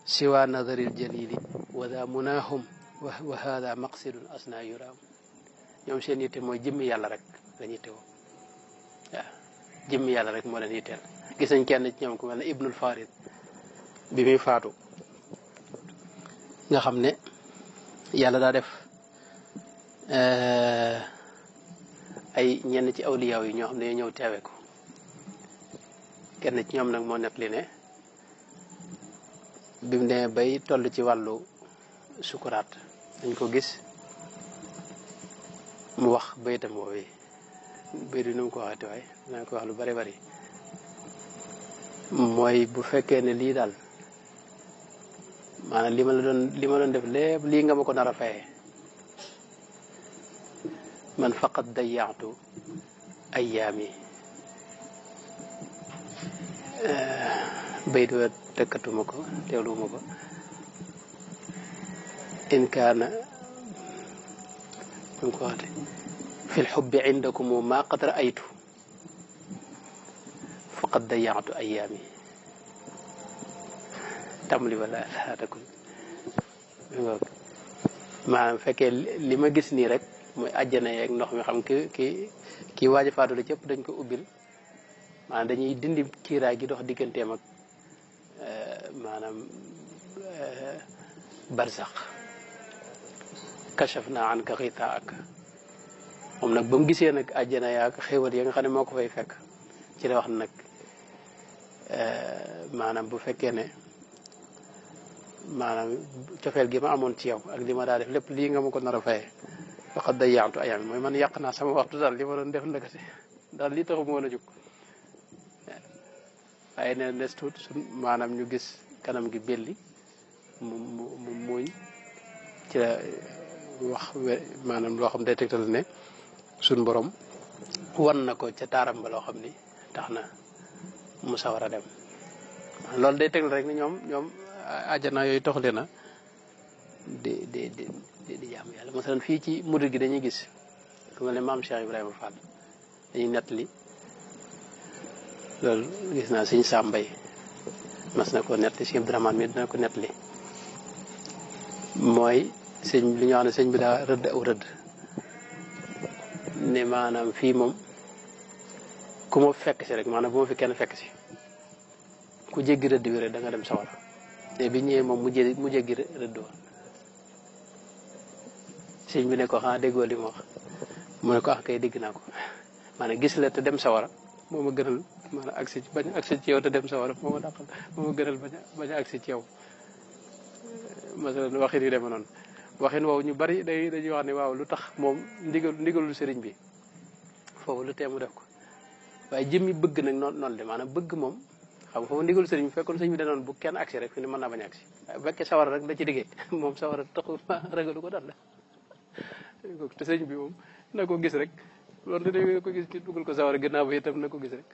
siwa nadari al jalili wa da munahum wa hada maqsidun asna yuraam ñoom seen yitte mooy jëmmi yàlla rek lañu yitte woo waaw jëmmi yàlla rek moo leen yitteel gis nañ kenn ci ñoom ku mel ne Ibnul Farid bi muy faatu nga xam ne yàlla daa def ay ñenn ci awliyaaw yi ñoo xam ne dañoo ñëw teewe ko kenn ci ñoom nag moo nekk li ne bi mu ne bay toll ci wàllu sukuraat dañ ko gis mu wax baytam woowee bayt bi nu mu ko waxati waaye dana ko wax lu bari bari mooy bu fekkee ne lii daal maanaam li ma doon def lépp lii nga ma ko nar a fayee man faqat dayaatu ayyaami bayt wa tëkkatuma ko teewluwuma ko in kaana mu ko waxte fi lxubbi indakum ma qad raaytu faqad dayaatu ayyaami tamli wala laatakul maanaam fekkee li ma gis nii rek mooy àjjana yeeg ndox mi xam ki waaja faatu la cëpp dañ ko ubbil maanaam dañuy dindi kiiraay gi dox digganteem ak maanaam barsax kashafna anka ghitaa'ak moom nag ba mu gisee nag àjjana yaak xéewal ya nga xam ne moo ko fay fekk ci la wax nag maanaam bu fekkee ne maanaam cofeel gi ma amoon ci yow ak li ma daa def lépp lii nga ma ko nar a fayee faqad dayya'tu ayyaami mooy man yàq naa sama waxtu daal li ma doon def ndakate daal lii taxu moo la jóg waaye ne des tuut maanaam ñu gis kanam gi belli mu muuñ ci la wax maanaam loo xam day tegtal ne suñ borom wan na ko ca taaram ba loo xam ni tax na mu sawar a dem loolu day tegtal rek ni ñoom àjjana yooyu toxle na di jaamu yàlla masalan fii ci murid gi dañuy gis ku mel ne maam Cheikh Ibrahima Fall dañuy nettali loolu gis naa sëñ Sambay mas na ko nettali sëñ Abdourahmane mi dina ko nettali mooy sëñ li ñu wax ne sëñ bi daa rëdd aw rëdd ne maanaam fii moom ku ma fekk si rek maanaam bu ma fi kenn fekk si ku jéggi rëdd bi rek da nga dem sawara te bi ñëwee moom mu jéggi rëdd woon sëñ bi ne ko xanaa déggoo li ma wax mu ne ko ah kay dégg naa ko maanaam gis la te dem sawara moo ma gënal maanaam agsi bañ agsi ci yow te dem sawara moo ma dàqal moo ma gënal bañ a agsi ci yow masalan waxin yu deme noonu waxin woowu ñu bari dañuy wax ne waaw lu tax moom ndigalul sëriñ bi foofu lu tee mu def ko waaye jëmmi bëgg nag noonu de maanaam bëgg moom xam nga foofu ndigalul sëriñ bi fekkoon sëriñ bi danoon bu kenn agsi rek fi ne mën naa bañ a agsi waaye bu fekkee sawara rek da ci diggee moom sawara taxul ragalu ko dal la te sëriñ bi moom na ko gis rek loolu da ko gis ci dugal ko sawara gannaaw ba itam na ko gis rek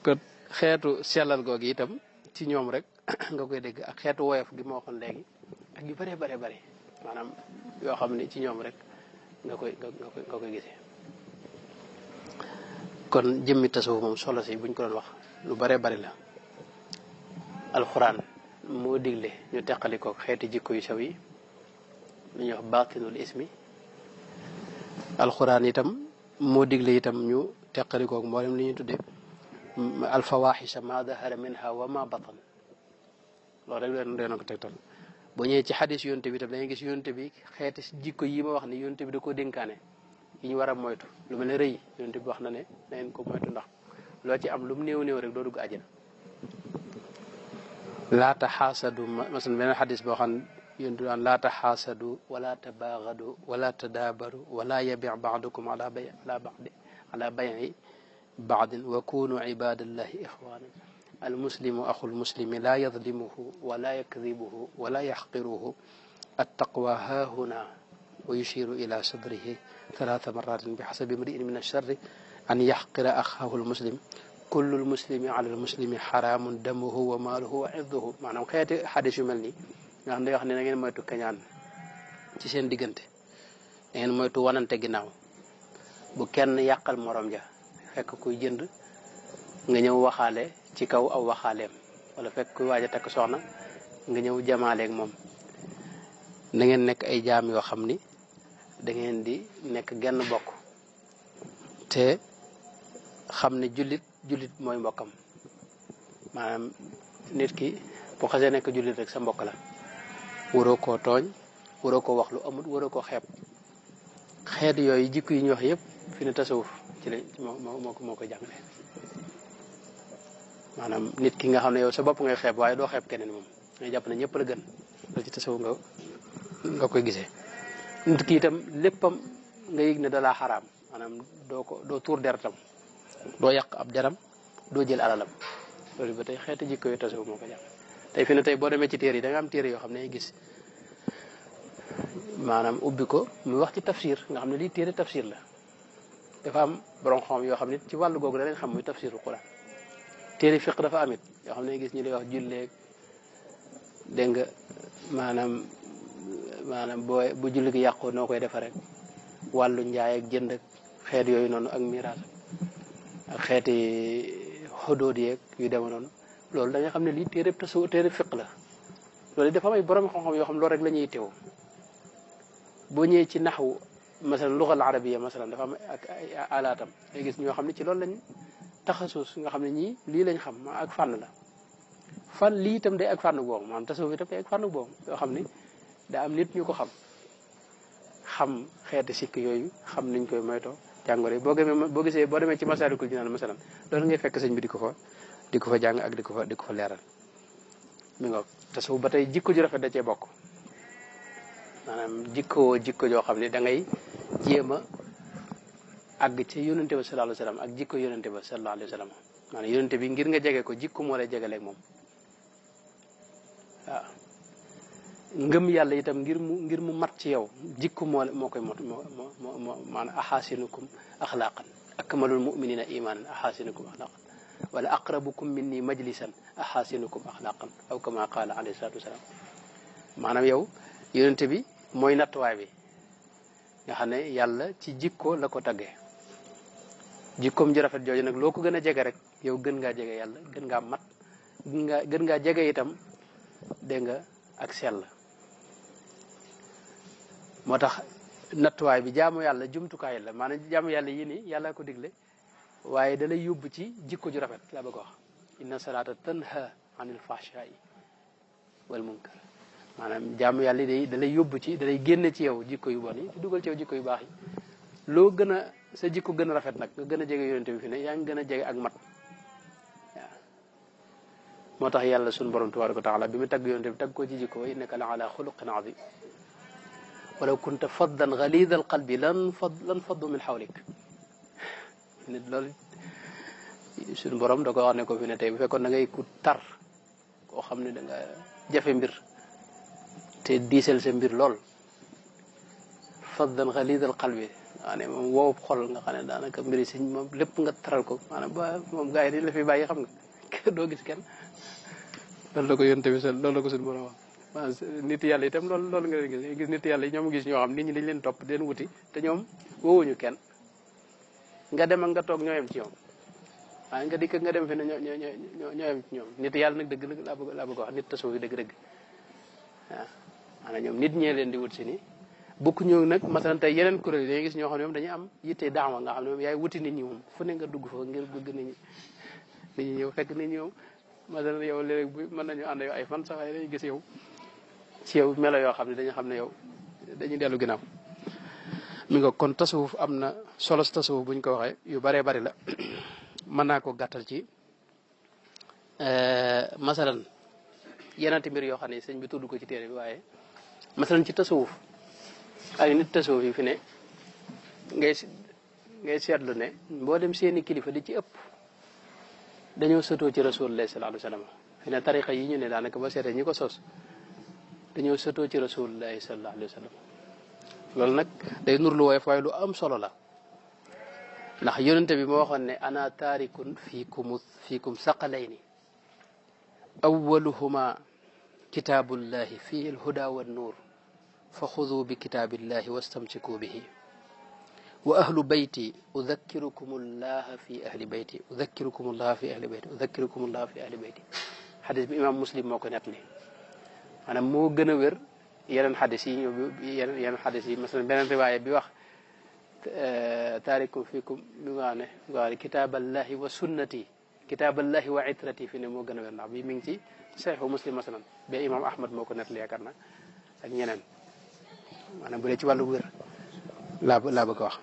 kon xeetu sellal googu itam ci ñoom rek nga koy dégg ak xeetu woyof gi ma waxoon léegi ak yu bare bare maanaam yoo xam ne ci ñoom rek nga koy gisee kon jëmmi tasawuf moom solo si buñ ko doon wax lu bare bari la alxuraan moo digle ñu teqalikoo xeeti jikko yu sew yi lu ñuy wax baatinul ismi alxuraan itam moo digle itam ñu teqalikoo mboolem li ñuy tudde alfawaxisha ma dahara minha wa ma batan loolu rek leen ko tegtal boo ñëwee ci xadis yonte bi itam dañuy gis yonte bi xeeti jikko yi ma wax ni yonte bi da koo dénkaane yi ñu war a moytu lu mel ne rëy yonte bi wax na ne na ngeen ko moytu ndax loo ci am lu mu néew rek doo dugg àjjana laa taxaasadu masalan beneen xadis boo xam yonte daan laa taxaasadu wala tabaagadu wala tadaabaru wala yabi baadukum ala bayi baadin wa kunu ibadallahi ixwanan almuslimu axul muslimi laa yadlimuhu wala yakdibuhu wala yaxqiruhu attaqwa haahuna wa yushiru ila sadrihi talaata maratin bi xasabi mriin min alcharri an yaxqira axahu almuslim kullu almuslimi ala almuslimi xaraamun damuhu wa maaluhu wa irduhu maanaam xeeti xadis yu mel nii nga xam ne wax ne na ngeen moytu kañaan ci seen diggante da ngeen moytu wanante ginnaaw bu kenn yàqal morom ja fekk kuy jënd nga ñëw waxaale ci kaw aw waxaaleem wala fekk kuy waaj a takk soxna nga ñëw jamaaleeg moom da ngeen nekk ay jaam yoo xam ni da ngeen di nekk genn bokk te xam ne jullit mooy mbokkam maanaam nit ki bu xasee nekk jullit rek sa mbokk la waroo koo tooñ waroo koo wax lu amut waroo koo xeeb xeet yooyu jikko yi ñu wax yëpp fi ne tasawuf ci la moo ko jàngale maanaam nit ki nga xam ne yow sa bopp ngay xeeb waaye doo xeeb keneen moom ngay jàpp ne ñëpp la gën loolu ci tasawuf nga koy gisee. nit ki itam léppam nga yëg ne dalaa xaraam maanaam doo tuur deretam doo yàq ab deram doo jël alalam loolu ba tey xeeti jikko yu tasawuf moo ko jàpp. tey fi ne tey boo demee ci téere yi da nga am téere yoo xam ne gis maanaam ubbi ko muy wax ci tafsir nga xam ne lii téere tafsir la dafa am borom xam yoo xam ne ci wàllu googu danañ xam muy tafsirul Quran. téere fiq dafa amit yoo xam ne gis ñu lay wax julleeg dégg nga maanaam bu julli gi yàqoo noo koy defaree wàllu njaay ak jënd ak xeet yooyu noonu ak miraas ak xeeti xodóot yeeg yu dema noonu loolu da nga xam ne lii téere fiq la. loolu dafa am ay borom xam-xam yoo xam loolu rek la ñuy teew boo ñëwee ci naxwu masalan lugal arabiya masalan dafa am ak ay alaatam ay gis ñoo xam ne ci loolu lañ taxasus nga xam ne ñii lii lañ xam ak fànn la fànn lii itam day ak fànn boobu maanaam tasawuf itam day ak fànn boobu yoo xam ne daa am nit ñu ko xam xeeti sikk yooyu xam niñ koy moytoo jàngoro yi boo gisee boo demee ci Masaalikul Jinaan masalan loolu ngay fekk sëñ bi di ko fa jàng ak di ko fa leeral mi nga tasawuf ba tey jikko ju rafet da cee bokk maanaam jikko joo xam ne da ngay jéem a àgg ci yonente ba sallallahu alayhi wa sallam ak jikko yonente ba sallallahu alayhi wa sallam maanaam yonente bi ngir nga jege ko jikko moo lay jegeleeg moom waaw ngëm yàlla itam ngir mu mat ci yow jikko moo koy mot moo maanaam axaasinukum axlaaqan akmalul muminina imanan axaasinukum axlaaqan wala aqrabukum minni majlisan axaasinukum axlaaqan aw kama qaala alayhi salaatu wasalaam maanaam yow yonente bi mooy nattuwaay bi nga xam ne yàlla ci jikko la ko taggee jikkoom ji rafet jooju nag loo ko gën a jege rek yow gën ngaa jege yàlla gën ngaa mat gën ngaa jege itam dégg nga ak sell moo tax nattuwaay bi jaamu yàlla jumtukaay la maanaam jaamu yàlla yi nii yàlla ko digle waaye da lay yóbbu ci jikko ju rafet laa bëgg a wax inna salaata tanha anil fahshaai wal munkar maanaam jaamu yàlla yi da lay yóbbu ci da lay génne ci yow jikko yu bon yi di dugal ci yow jikko yu baax yi loo gën a sa jikko gën a rafet nag nga gën a jege yonente bi fi ne yaa ngi gën a jege ak mat waaw moo tax yàlla sunu borom tabaraka wa taala bi mu tagg yonente bi tagg ko ci jikko wa innaka la ala xuluqin azim walaw kunta faddan galida al qalbi lan faddu min xawlik nit loolu suñu borom da ko wax ne ko fi ne tey bu fekkoon da ngay ku tar koo xam ne da nga jafe mbir te diisal sa mbir lool faddan galida al qalbi maanaam moom wow xol nga xam ne daanaka mbiri sëñ moom lépp nga taral ko maanaam ba moom gars yi dañ la fi bàyyi xam nga doo gis kenn loolu la ko yonte bi loolu la ko suñu borom wax nit yàlla itam loolu nga leen gis nit yàlla yi ñoom gis ñoo xam nit ñi dañ leen topp den wuti te ñoom woowuñu kenn nga dem ak nga toog ñoo yem ci ñoom waaye nga dikk nga dem fi ne ñoo yem ci ñoom nit yàlla nag dëgg laa bëgg wax nit tasawuf yi dëgg-dëgg waaw maanaam ñoom nit ñee leen di wut si ni bokku ñëw nag masalan tey yeneen kuréel yi dañuy gis ñoo xam ne moom dañuy am yitte daawa nga xam ne moom yaay wuti nit ñi moom fu ne nga dugg fa ngir bëgg nit ñi ñëw fekk nit ñi moom masalan yow léeg bu mën nañu ànd yow ay fan sax waaye dañuy gis yow ci yow melo yoo xam ne dañu xam ne yow dañuy dellu ginnaaw mi nga kon tasawuf am na solo tasawuf buñ ko waxee yu baree bari la mën naa ko gàttal ci masalan yenaati mbir yoo xam ne sëñ bi tudd ko ci téere bi waaye masalan ci tasawuf ak nit tasawuf yi fi ne ngay seetlu ne boo dem seeni kilifa di ci ëpp dañoo sëtoo ci rasulullah sallallahu alayhi wa sallam fi ne tariqa yi ñu ne daanaka ba seetee ñi ko sos dañoo sëtoo ci rasulullah sallallahu alayhi wa sallam loolu nag day nur lu woyof waaye lu am solo la ndax yonente bi moo waxoon ne ana taarikun fiikum saqalayni awaluhuma kitaabullahi fihi alhuda wannuur fa xudu bi kitaabillahi wastamsiku bihi wa ahlu bayti udakkirukum allaha fi ahli bayti udakkirukum allaha fi ahli bayti udakkirukum allaha fi ahli bayti xadis bi imam muslim moo ko nettali maanaam moo gën a wér yeneen xadis yi yeneen xadis yi masalan beneen riwaaya bi wax taarikum fiikum bi nga ne kitaaballahi wa sunnati kitaaballahi wa itrati fi ne moo gën a wér ndax bi mi ngi ci saxiixu muslim masalan ba imam ahmad moo ko nettali yaakaar na ak ñeneen maanaam bu dee ci wàllu wér laa bëgg a wax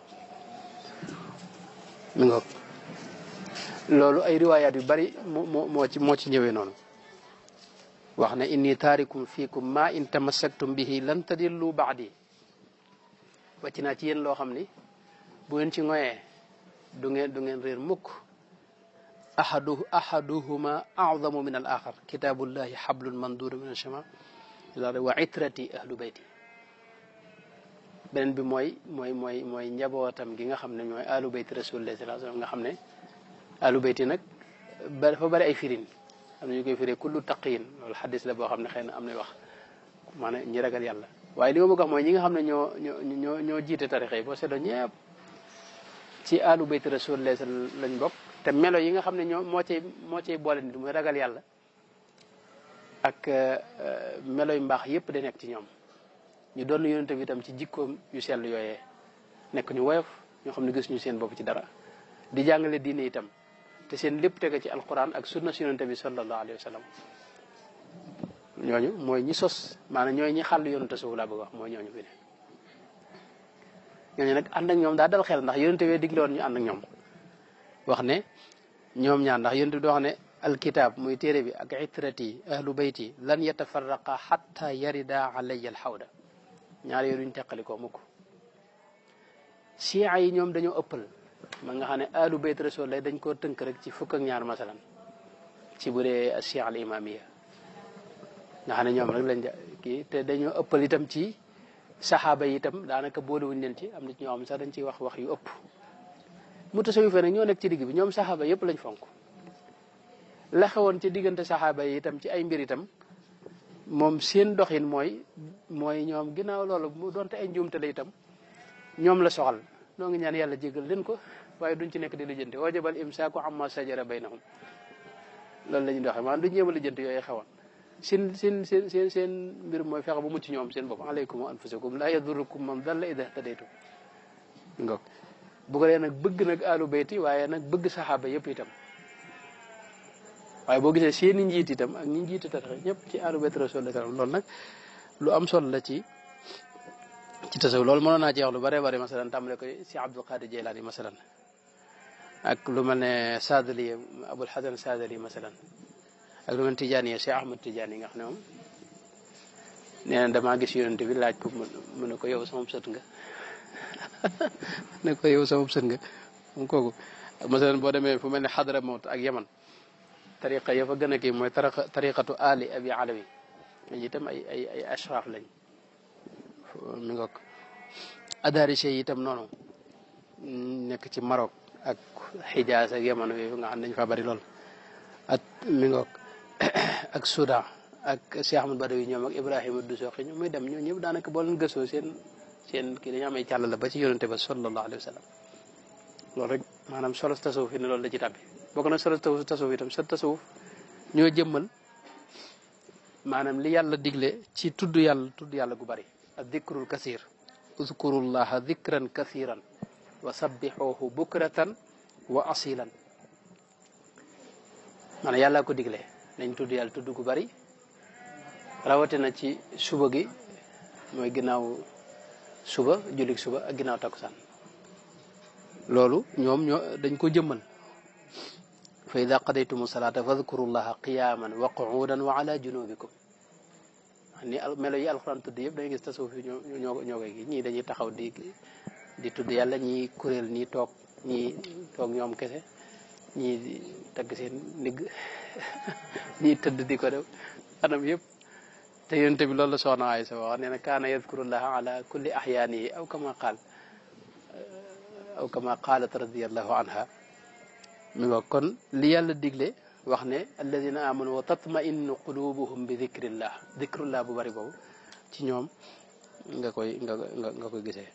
mi ngoog loolu ay riwaayaat yu bari moo ci ñëwee noonu wax ne inni taarikum fiikum ma in tamassaktum bihi lan tadillu baadi wàcc naa ci yéen loo xam ni bu ngeen ci ngoyee du ngeen réer mukk ahaduhuma a'zamu min al axar kitaabullahi hablun manduru min ashama wa itrati ahlu bayti beneen bi mooy njabootam gi nga xam ne ñooy ahlu bayti rasulullah sallallahu alayhi wasallam nga xam ne ahlu bayti nag dafa bari ay firin am na ñu koy firee kullu taqiyin loolu xadis la boo xam ne xëy na am na wax maanaam ñi ragal yàlla waaye li ma bëgg wax mooy ñi nga xam ne ñoo jiite tarixa yi boo seetloo ñëpp ci ahlu bayti rasulullah lañ bokk te melo yi nga xam ne moo cay boole nit muy ragal yàlla ak melo yu mbaax yëpp da nekk ci ñoom ñu doon yonent bi itam ci jikkoom yu sell yooyee nekk ñu woyof ñoo xam ne gis ñu seen bopp ci dara di jàngale diine itam te seen lépp tege ci alquran ak sunna si yonent bi sallallahu alayhi wa sallam ñooñu mooy ñi sos maanaam ñooy ñi xàll yoonu tasawuf laa bëgg wax mooy ñooñu fi ne ñooñu nag ànd ak ñoom daa dal xel ndax yonent bi digle woon ñu ànd ak ñoom wax ne ñoom ñaar ndax yonent bi di wax ne alkitab muy téere bi ak itrati ahlu bayti lan yatafarraqa xatta yarida alayya alxawda ñaar yooyu duñ teqalikoo mukk chia yi ñoom dañoo ëppal man nga xam ne ahlu bayt rasul lay dañ koo tënk rek ci fukk ak ñaar masalan ci bu dee chia al imamiya nga xam ne ñoom rek lañ kii te dañoo ëppal itam ci saxaaba yi itam daanaka boolewuñ leen ci am na ci ñoo xam sax dañ ciy wax yu ëpp mu tasawufee nag ñoo nekk ci digg bi ñoom saxaaba yëpp lañ fonk la xewoon ci diggante saxaaba yi itam ci ay mbir itam moom seen doxin mooy ñoom ginnaaw loolu mu doonte ay njuumte la itam ñoom la soxal noo ngi ñaan yàlla jégal leen ko waaye duñ ci nekk di lijjanti wajabal imsaaku amma sajara baynahum loolu la ñuy doxee maanaam duñ jéem a lijjanti yooyu xewoon seen mbir mooy fexe ba mucc ñoom seen bopp alaykum wa anfusakum la yadurukum man dalla ida htadaytum ngok bu ko dee nag bëgg nag alu bayti waaye nag bëgg saxaaba yëpp itam waaye boo gisee seeni njiit itam ak ñi njiitu tarixa ñëpp ci alu bayti rasul loolu nag lu am solo la ci tasawuf loolu mënoon naa ci wax lu bare bare masalan tàmbale ko si Abdul Qadir Jeylaani masalan ak lu mel ne Saadali Abul Hasan Saadali masalan ak lu mel ne Tijaani Cheikh Ahmad Tijaani nga xam ne moom nee na damaa gis yonent bi laaj ko mu ne ko yow sama sët nga ne ko yow sama sët nga moom kooku masalan boo demee fu mel ne Xadra Mawt ak Yaman tariqa ya fa gën a kii mooy tariqatu Ali Abi Alawi itam ay ashraaf lañ mi ngoog adarisé yi itam noonu nekk ci Maroc ak Xijaas ak Yaman yooyu nga xam ne dañu fa bari lool ak mi ngoog ak Soudan ak Cheikh Ahmad Badawi ñoom ak Ibrahima Dusoxi ñoom muy dem ñoo ñëpp daanaka boo leen gëstoo seen kii dañu am ay càll la ba ci yonente ba sallallahu alayhi wa sallam loolu rek maanaam solo tasawuf yi ne loolu la ci tàbbi bokk na solo tasawuf itam sa tasawuf ñoo jëmmal maanaam li yàlla digle ci tudd yàlla gu bari ak dikrul kasir uzkurullaha dikran kasiran wa sabbixuhu bukratan wa asilan maanaam yàlla ko digle nañ tudd yàlla tudd gu bari rawatina ci suba gi mooy ginnaaw suba jullik suba ak ginnaaw takkusaan loolu ñoom dañ ko jëmmal fa ida qadaytumu salaata fadkurullaha qiyaman wa qu'udan wa ala junubikum ni melo yi alxuraan tudd yëpp dañuy gis tasawuf yi ñoo koy gi ñii dañuy taxaw di tudd yàlla ñii kuréel ñii toog ñoom kese ñii di tagg seen ndigg ñii tëdd di ko def anam yëpp te yonent bi loolu la soxna Aysa wax nee na kaana yadkurullaha ala kulli ahyaanihi aw kama qaalat radiyallahu anha mi nga kon li yàlla digle wax ne alladina amanu wa tatmainnu qulubuhum bi dikrullah bu bari boobu ci ñoom nga koy gisee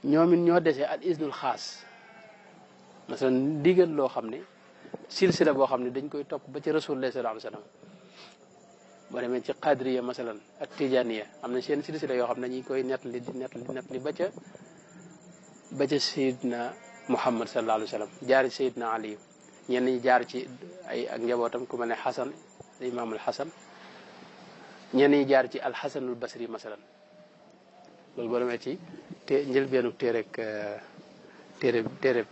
ñoom it ñoo desee al isnul xaas masalan digal loo xam ne silsila boo xam ne dañ koy topp ba ci rasulullah sallallahu alayhi wa sallam boo demee ci qadriya masalan ak tijaniya am na seen silsila yoo xam ne dañu koy nettali ba ca sayidna muhammad sallallahu alayhi wa sallam jaar ci sayidna ali ñenn ñi jaar ci ak njabootam ku mel ne xasan imaamul xasan ñenn ñi jaar ci alxasanul basri masalan loolu boo demee ci njëlbeenu téere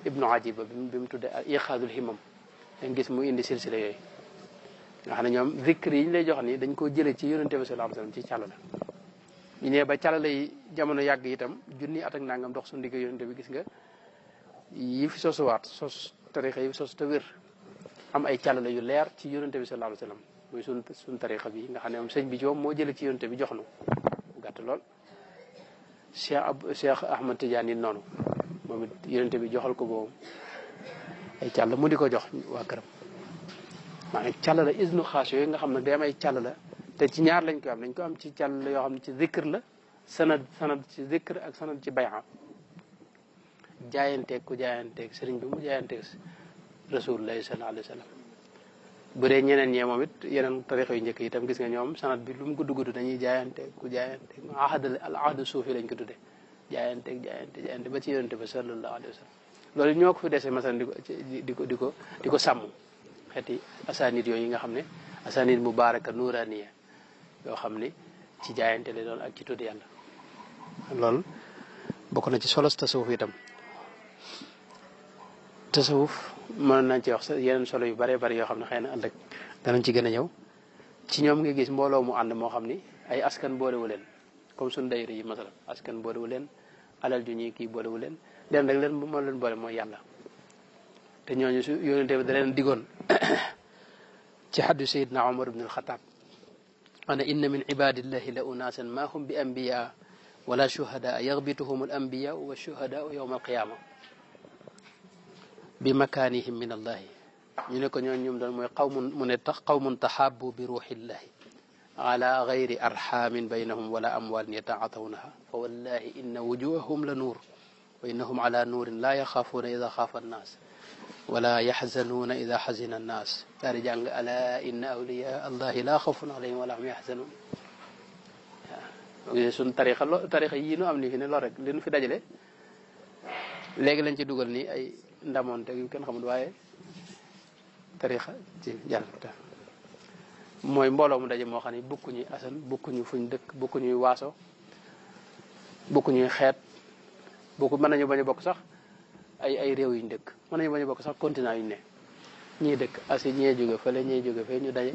ibnu ajiba bi mu tuddee iqaadul himam dañ gis mu indi silsila yooyu nga xam ne ñoom zikr yi ñu lay jox ni dañ koo jëlee ci yonente bi sallallahu alayhi wasallam ci càll la ñu ñëwee ba càll lay jamono yàgg itam junni at ak nangam dox su ndigg yonente bi gis nga yi fi sosuwaat sos tarixa yi fi sos te wér am ay càll la yu leer ci yonente bi sallallahu alayhi wasallam muy suñ tarixa bi nga xam ne moom sëñ bi joom moo jëlee ci yonente bi jox nu mu gàtt lool Cheikh Ahmad Tidiane yi noonu moom it yonente bi joxal ko boobu ay càll mu di ko jox waa këram maanaam càll la isnu xaas yooyu nga xam ne day am ay càll la te ci ñaar lañ koy am dañ ko am ci càll la yoo xam ne ci zikr la sanad ci zikr ak sanad ci bay'a jaayanteeg ku jaayanteeg sëriñ bi mu jaayanteeg rasulullahi sallallahu alayhi wa sallam bu dee ñeneen ñee moom it yeneen tarixa yu njëkk yi itam gis nga ñoom sanad bi lu mu gudd gudd dañuy jaayanteeg ku jaayanteeg al ahd suufi lañ ko tudde jaayante ba ci yonente ba sallallahu alayhi wa sallam loolu ñoo ko fi dese masalan di ko sàmm xeeti asanid yooyu nga xam ne asanid mubaraka nuraniya yoo xam ni ci jaayante la doon ak ci tudd yàlla loolu bokk na ci solos tasawuf itam tasawuf mën nañ ci wax yeneen solo yu bare bari yoo xam ne xëy na ëllëg danañ ci gën a ñëw ci ñoom nga gis mbooloo mu ànd moo xam ni ay askan boolewu leen comme suñu dayra yi masalan askan boolewu leen alal ju ñuy kii boolewu leen leen rek leen moo leen boole mooy yàlla te ñooñu su yónente bi da leen digoon ci xaddu sayidna Umar ibn al-Khattab ana inna min ibadillahi la unasan ma hum bi anbiya wala shuhada yaghbituhum al anbiya wa shuhada yawma al-qiyama bi makanihim min allahi ñu ne ko ñooñu ñum doon mooy qawmun mu ne tax qawmun tahabbu bi ruhillahi ala gayri arhamin baynahum wala amwalin yataatawnaha fa wallahi inna wujuhahum la nuur wa innahum ala nuurin la yaxaafuuna ida xaafa annaas wala yaxzanuuna ida xazina annaas daal di jàng ala inna awliya allahi la xawfun alayhim wala hum yaxzanuun waaw suñ tarixa yii nu am ni fi ne lool rek li nu fi dajale léegi lañ ci dugal ni ay ndamoon te yu kenn xamul waaye tarixa ci jàll mooy mbooloo mu daje moo xam ne bokkuñuy asan bokkuñu fuñ dëkk bokkuñuy waaso bokkuñuy xeet mën nañu bañ a bokk sax ay réew yuñ dëkk mën nañu bañ a bokk sax continent yuñ ne ñii dëkk asi ñee jóge fële ñee jóge fee ñu daje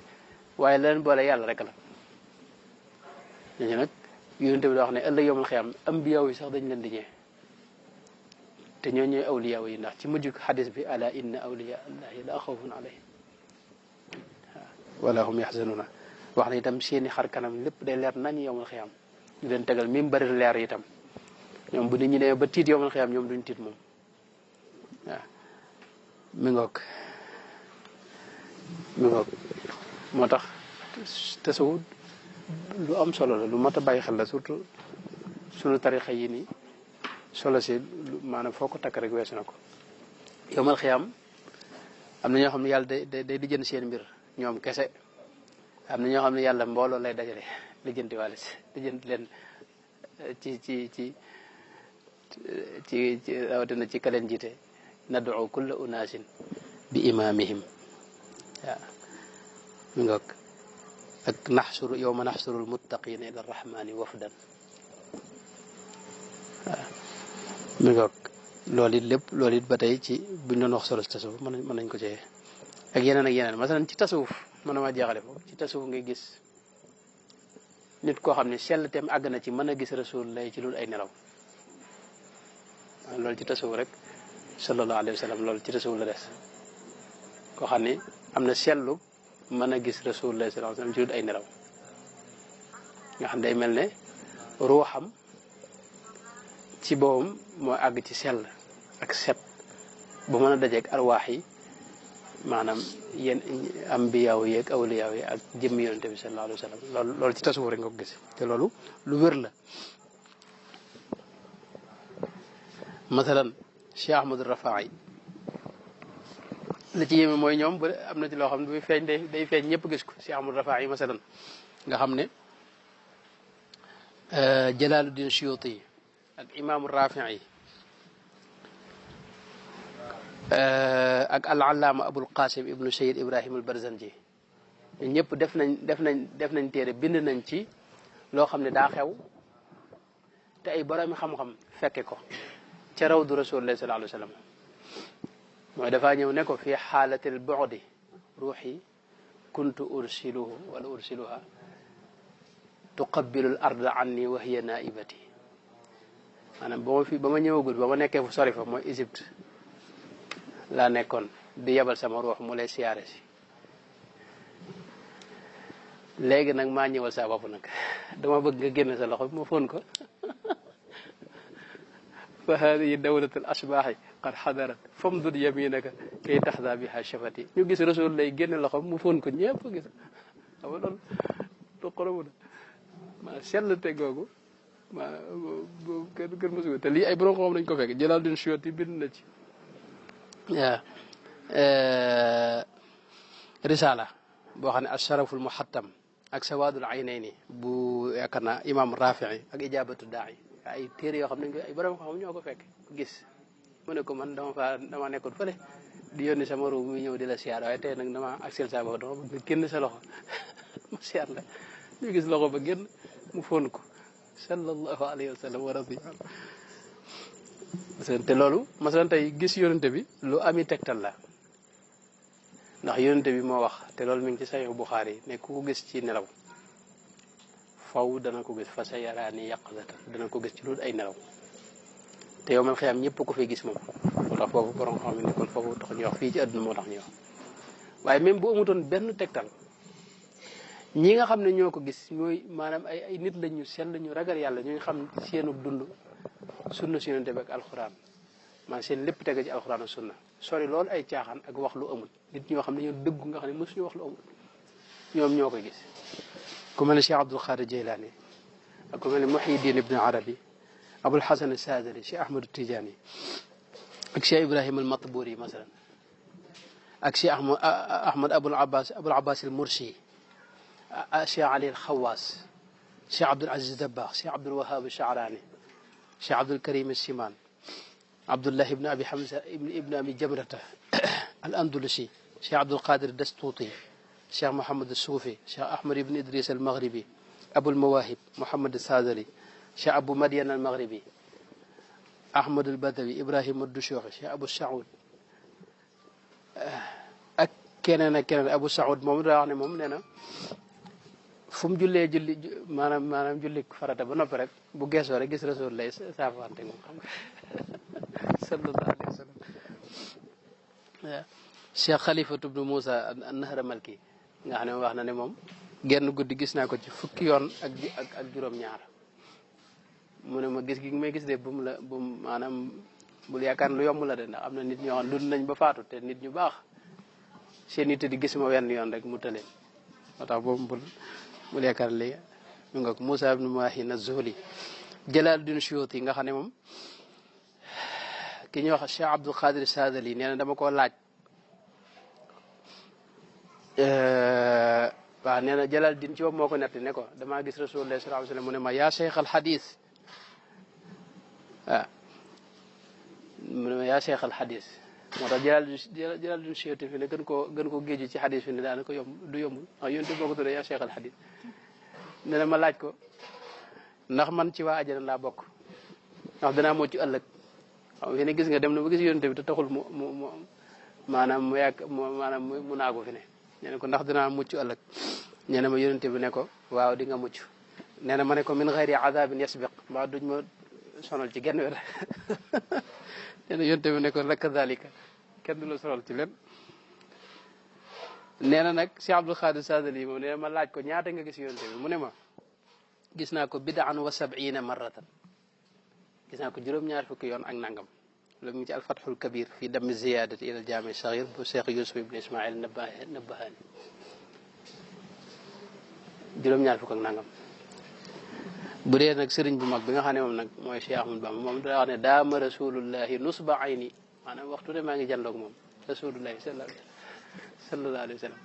waaye la leen boole yàlla rek la ñooñu nag yonente bi da wax ne ëllëg yowmal xiyaam ambiya yi sax dañ leen di ñee te ñoo ñooy awliya yi ndax ci mujj xadis bi ala inna awliya allahi la xawfun alayhim wala hum yaxzanuna wax na itam seeni xar kanam lépp day leer nañ yowmal xiyaam ñu leen tegal mi bari leer itam ñoom bu nit ñi demee ba tiit yowmal xiyaam ñoom duñ tiit moom waaw mi ngoog moo tax tasawuf lu am solo la lu mat a bàyyi xel la surtout sunu tarixa yi nii solo si maanaam foo ko takk rek weesu na ko yowmal xiyaam am na ñoo xam ne yàlla day lijjanti seen mbir ñoom kese am na ñoo xam ne yàlla mbooloo lay dajale lijjanti wàll si lijjanti leen ci rawatina ci kaleen jiite nad'u kulla unaasin bi imaamihim waaw mi ngoog ak naxsuru yowma naxsuru almuttaqina ila arrahmani wafdan waaw mi ngoog loolu it ba tey ci buñ doon wax solo si tasawuf mën nañ ko cee ak yeneen masalan ci tasawuf mën na maa jeexale foofu ci tasawuf ngay gis nit koo xam ne sell teem àgg na ci mën a gis rasulullah ci loolu ay nelaw loolu ci tasawuf rek sallallahu alayhi wa sallam loolu ci tasawuf la des koo xam ne am na sellu mën a gis rasulullah sallallahu alayhi wa sallam ci loolu ay nelaw nga xam day mel ne ruuxam ci boobam moo àgg ci sell ak set ba mën a dajeeg arwaax yi maanaam yéen ambiyaaw yi ak awliyaaw yi ak jëmmi yonente bi sallallahu alayhi wa sallam loolu ci tasawuf rek nga ko gis te loolu lu wér la masalan Cheikh Ahmadou Rafaay la ci yéeme mooy ñoom ba am na ci loo xam ne buy feeñ day feeñ ñëpp gis ko Cheikh Ahmadou Rafaay masalan nga xam ne Jalaaluddin Suyuti ak imaamu Rafii ak al-allaama Abul Qasim ibnu Sayyid Ibrahim al-Barzanji ñëpp def nañ téere bind nañ ci loo xam ne daa xew te ay boroomi xam-xam fekke ko ca rawdu Rasulullah sallallahu alayhi wa sallam mooy dafaa ñëw ne ko fi xaalatil bu'di ruuxi kuntu ursiluhu wala ursiluha tuqabbilul arda anni wa hiya naibati maanaam ba ma ñëwagul ba ma nekkee fu sori fa mooy Égypte laa nekkoon di yebal sama ruux mu lay siyaare si léegi nag maa ñëwal sa bopp nag dama bëgg nga génn sa loxo bi ma fóon ko fa haadihi dawlatul asbaaxi qad xadarat famdud yaminaka kay taxda biha shafati ñu gis rasul lay génn loxo mu fóon ko ñëpp gis xam nga loolu du xoromu na maa sell te googu maa kër mosu te lii ay borom xam nañ ko fekk Jalaaluddin Suyuuti bind na ci waaw risala boo xam ne asharaful muhattam ak sawaadul aynayni bu yaakaar naa imam Rafii ak ijabatu daa'i ay téere yoo xam ne ay borom xam ñoo ko fekk gis mu ne ko man dama nekkoon fële di yónni sama ruu muy ñëw di la siyaar waaye tey nag dama aksel sa bopp dama bëgg nga génn sa loxo ma siyaar la ñu gis loxo ba génn mu fóon ko sallallahu alayhi wa sallam wa radiya te loolu masalan tey gis yonente bi lu ami tegtal la ndax yonente bi moo wax te loolu mi ngi ci Sahih Bukhari ne ku ko gis ci nelaw faw dana ko gis fa sa yaraani yaqzatan dana ko gis ci loolu ay nelaw te yow man xëyam ñëpp ko fay gis moom moo tax foofu borom xam ne kon foofu tax ñuy wax fii ci àdduna moo tax ñuy wax waaye même bu amutoon benn tegtal ñi nga xam ne ñoo ko gis ñooy maanaam ay nit lañu sell ñu ragal yàlla ñu xam seenu dund sunna si yonente bi ak alxuraan man seen lépp tege ci alxuraan ak sunna sori loolu ay caaxaan ak wax lu amul nit ñoo xam ne ñoo dëggu nga xam ne mësuñu wax lu amul ñoom ñoo koy gis ku mel ne Cheikh Abdul Qadir Jeylaani ak ku mel ne Muhyiddin Ibn Arabi Abul Hasan Saadili Cheikh Ahmad Tijaani ak Cheikh Ibrahim al Matburi masalan ak Cheikh Ahmad Abul Abbas al Mursi Cheikh Ali al Xawaas Cheikh Abdul Aziz Dabbaax Cheikh Abdul Wahab al Sha'rani Cheikh Abdul Karim al Simaan Abdullah ibn Abi Hamza ibn Abi Jamrata al Andalusi Cheikh Abdul Qadir Dastuuti Cheikh Mohamed Suufi Cheikh Ahmad ibn Idris al Maghribi Abul Mawahib Mohamed Saadali Cheikh Abu Madian al Maghribi Ahmad al Badawi Ibrahim al Dushooxi Cheikh Abu Saoud ak keneen ak keneen Abu Saoud moom daa wax ne moom nee na fu mu jullee julli maanaam julli farata ba noppi rek bu geesoo rek gis rasul lay saafante moom xam nga sallallahu alayhi wa sallam Cheikh Xalifatu ibnu Moussa an-Nahra Malki nga xam ne wax na ne moom genn guddi gis naa ko ci fukki yoon ak juróom-ñaar mu ne ma gis gi may gis de bu mu maanaam bul yaakaar lu yomb la de ndax am na nit ñoo xam dund nañ ba faatu te nit ñu baax seen nit di gis ma wenn yoon rek mu tëleen moo tax boobu bul yaakaar léegi ñu nga ko Moussa ibnu Mahin az-Zuhli Jalaaluddin Suyuuti nga xam ne moom ki ñuy wax Cheikh Abdul Qadir Saadali nee na dama koo laaj waaw nee na Jalaaluddin ci bopp moo ko netti ne ko damaa gis Rasulullah sallallahu alayhi wa sallam mu ne ma yaa Cheikh al Hadis waaw mu ne ma yaa Cheikh al Hadis moo tax Jalaaluddin Suyuuti fi ne gën koo géeju ci xadis fi ne daanaka du yombul ndax yonte boo ko tuddee yaa Cheikh al Hadis nee na ma laaj ko ndax man ci waa ajana laa bokk ndax danaa moo ci ëllëg xam fi ne gis nga dem na ba gis yonte bi te taxul mu maanaam mu yàgg maanaam mu naagu fi ne nee na ko ndax dinaa mucc ëllëg nee na ma yonente bi ne ko waaw di nga mucc nee na ma ne ko min xayri adabin yasbiq mbaa duñ ma sonal ci genn wet nee na yonente bi ne ko la kadalika kenn du la sonal ci len nee na nag Cheikh Abdul Qadir Saadili moom nee na ma laaj ko ñaata nga gis yonente bi mu ne ma gis naa ko bid'an wa sab'ina marratan gis naa ko juróom-ñaar fukki yoon ak nangam lu mu ci alfathul kabir fi dami ziyadati ila jaami saghir bu Cheikh Yusuf ibn Ismail Nabahani juróom-ñaar fukk ak nangam bu dee nag sëriñ bu mag bi nga xam ne moom nag mooy Cheikh Ahmad Bamba moom daa wax ne daama rasulullahi nusba ayni maanaam waxtu de maa ngi jàndoog moom rasulullahi sallallahu alayhi wa sallam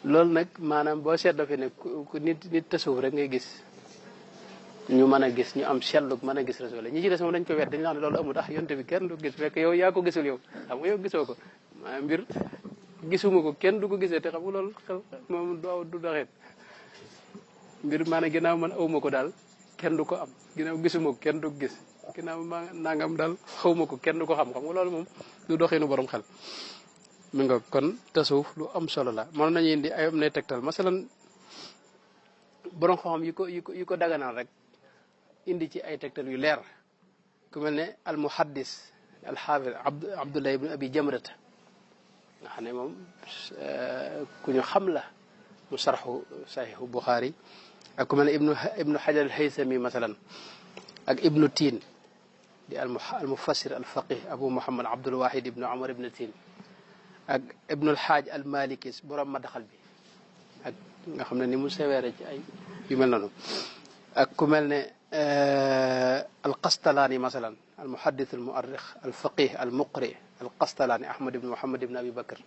loolu nag maanaam boo seetloo fi ne ku nit tasawuf rek ngay gis ñu mën a gis ñu am sellug mën a gis rasul ñi ci des moom dañ ko wet dañu wax ne loolu amul tax yonte bi kenn du gis fekk yow yaa ko gisul yow xam nga yow gisoo ko maanaam mbir gisuma ko kenn du ko gisee te xam nga loolu xel moom du doxeet mbir maanaam ginnaaw man awma ko daal kenn du ko am ginnaaw gisuma ko kenn du ko gis ginnaaw ma nangam daal xawma ko kenn du ko xam nga loolu moom du doxinu borom xel mi nga kon tasawuf lu am solo la mën nañu indi ay am ne tegtal masalan borom xam yi ko daganal rek indi ci ay tegtal yu leer ku mel ne al muhaddis al xaafid Abdullah ibn Abi Jamrata nga xam ne moom ku ñu xam la mu sarxu saxiixu Buxaari ak ku mel ne ibnu Hajar al Haysami masalan ak ibnu Tiin di al mufassir al faqih Abu Muhammad Abdul Wahid ibnu Umar ibnu Tiin ak ibnu al Haaj al Maliki borom madaxal bi ak nga xam ne ni mu seweere ci ay yu mel noonu ak ku mel ne al Qastalaani masalan al muhaddis al muarrix al faqih al muqri al Qastalaani Ahmad ibn Muhammad ibn Abi Bakr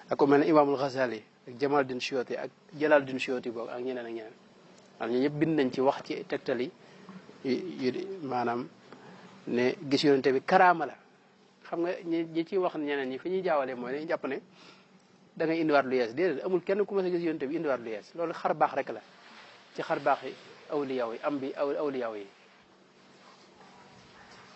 ak ku mel ne imaamul Ghazali ak Jamaluddin Suyuti ak Jalaluddin Suyuti boobu ak ñeneen ak ñeneen waaw ñu ñëpp bind nañ ci wax ci tegtal yi maanaam ne gis yonente bi karaama la xam nga ñi ciy wax ñeneen ñi fi ñuy jaawalee mooy dañuy jàpp ne da ngay indiwaat lu yees déedéet amul kenn ku ma sa gis yonente bi indiwaat lu yees loolu xar baax rek la ci xar baax yi awliyaaw yi am bi awliyaaw yi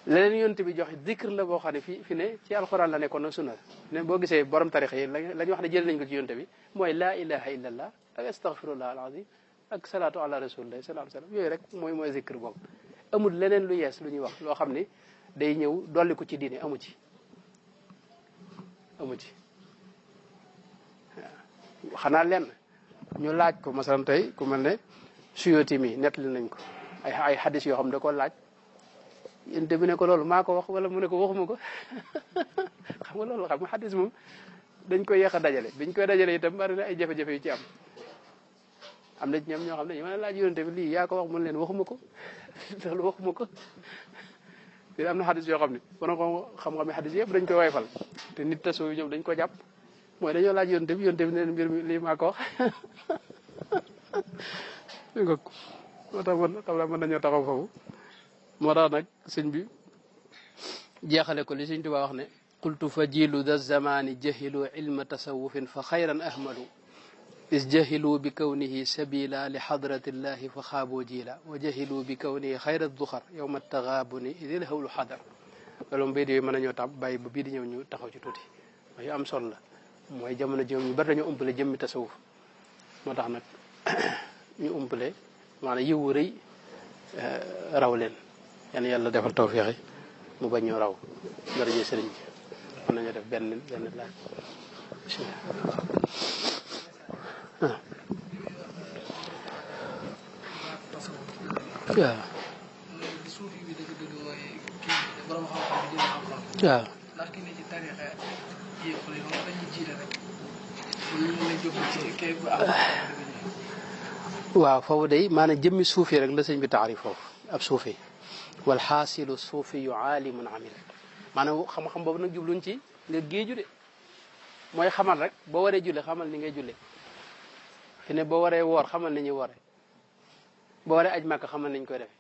leneen yonente bi joxe zikr la boo xam ne fi ne ci alxuraan la nekkoon na sunna ne boo gisee borom tarix yi la ñu wax ne jël nañ ko ci yonente bi mooy laa ilaha illallah ak astaghfirullah alazim ak salaatu ala rasulillah sallallahu alayhi wasallam yooyu rek mooy zikr boobu amul leneen lu yees lu ñuy wax loo xam ne day ñëw dolli ko ci diine amu ci waaw xanaa lenn ñu laaj ko masalan tey ku mel ne Suyuti mi nettali nañ ko ay xadis yoo xam ne da ko laaj yénte bi ne ko loolu maa ko wax wala mu ne ko waxuma ko xam nga loolu xam nga xadis moom dañ koy yéex a dajale biñ koy dajale itam bari na ay jafe-jafe yu ci am na ci ñoom ñoo xam ne ñu mën a laaj yonente bi lii yaa ko wax mun leen waxuma ko loolu waxuma ko te am na xadis yoo xam ne borom xam-xam yi xadis yëpp dañ koy woyfal te nit taso yu ñoom dañ ko jàpp mooy dañoo laaj yonente bi ne leen mbir mi lii maa ko wax moo tax man xam naa mën nañoo taxaw foofu moo tax nag sëñ bi jeexale ko li sëñ Tuubaa wax ne qultu fa jilu da zamani jahilu ilma tasawufin fa xayran ahmadu is jahilu bi kawnihi sabila li xadratillahi fa xaaboo jiila wa jahilu bi kawnihi xayra duxar yowma taxaabuni idil hawlu xadar loolu mbéy yooyu mën nañoo tam bàyyi ba bii di ñëw ñu taxaw ci tuuti wax yu am solo la mooy jamono ji ñu bari dañoo umpale jëmmi tasawuf moo tax nag ñu umpale maanaam yiwu rëy raw leen yan yàlla defal tawféexi mu bañ ñoo raw daraje sëriñ bi mën nañoo def benn laaj bismillah waaw waaw ndax ki ne ci tarixa yëpp la moom dañuy jiite rek ñu jóg ci kay bu am waaw foofu day maanaam jëmmi suufi rek la sëñ bi taarif foofu ab suufi wal xaasilu suufiyu aalimun amil maanaam xam-xam boobu nag jubluñ ci nga géeju de mooy xamal rek boo waree julle xamal ni ngay julle fi ne boo waree woor xamal ni ñuy woore boo waree aj màkk xamal niñ koy defe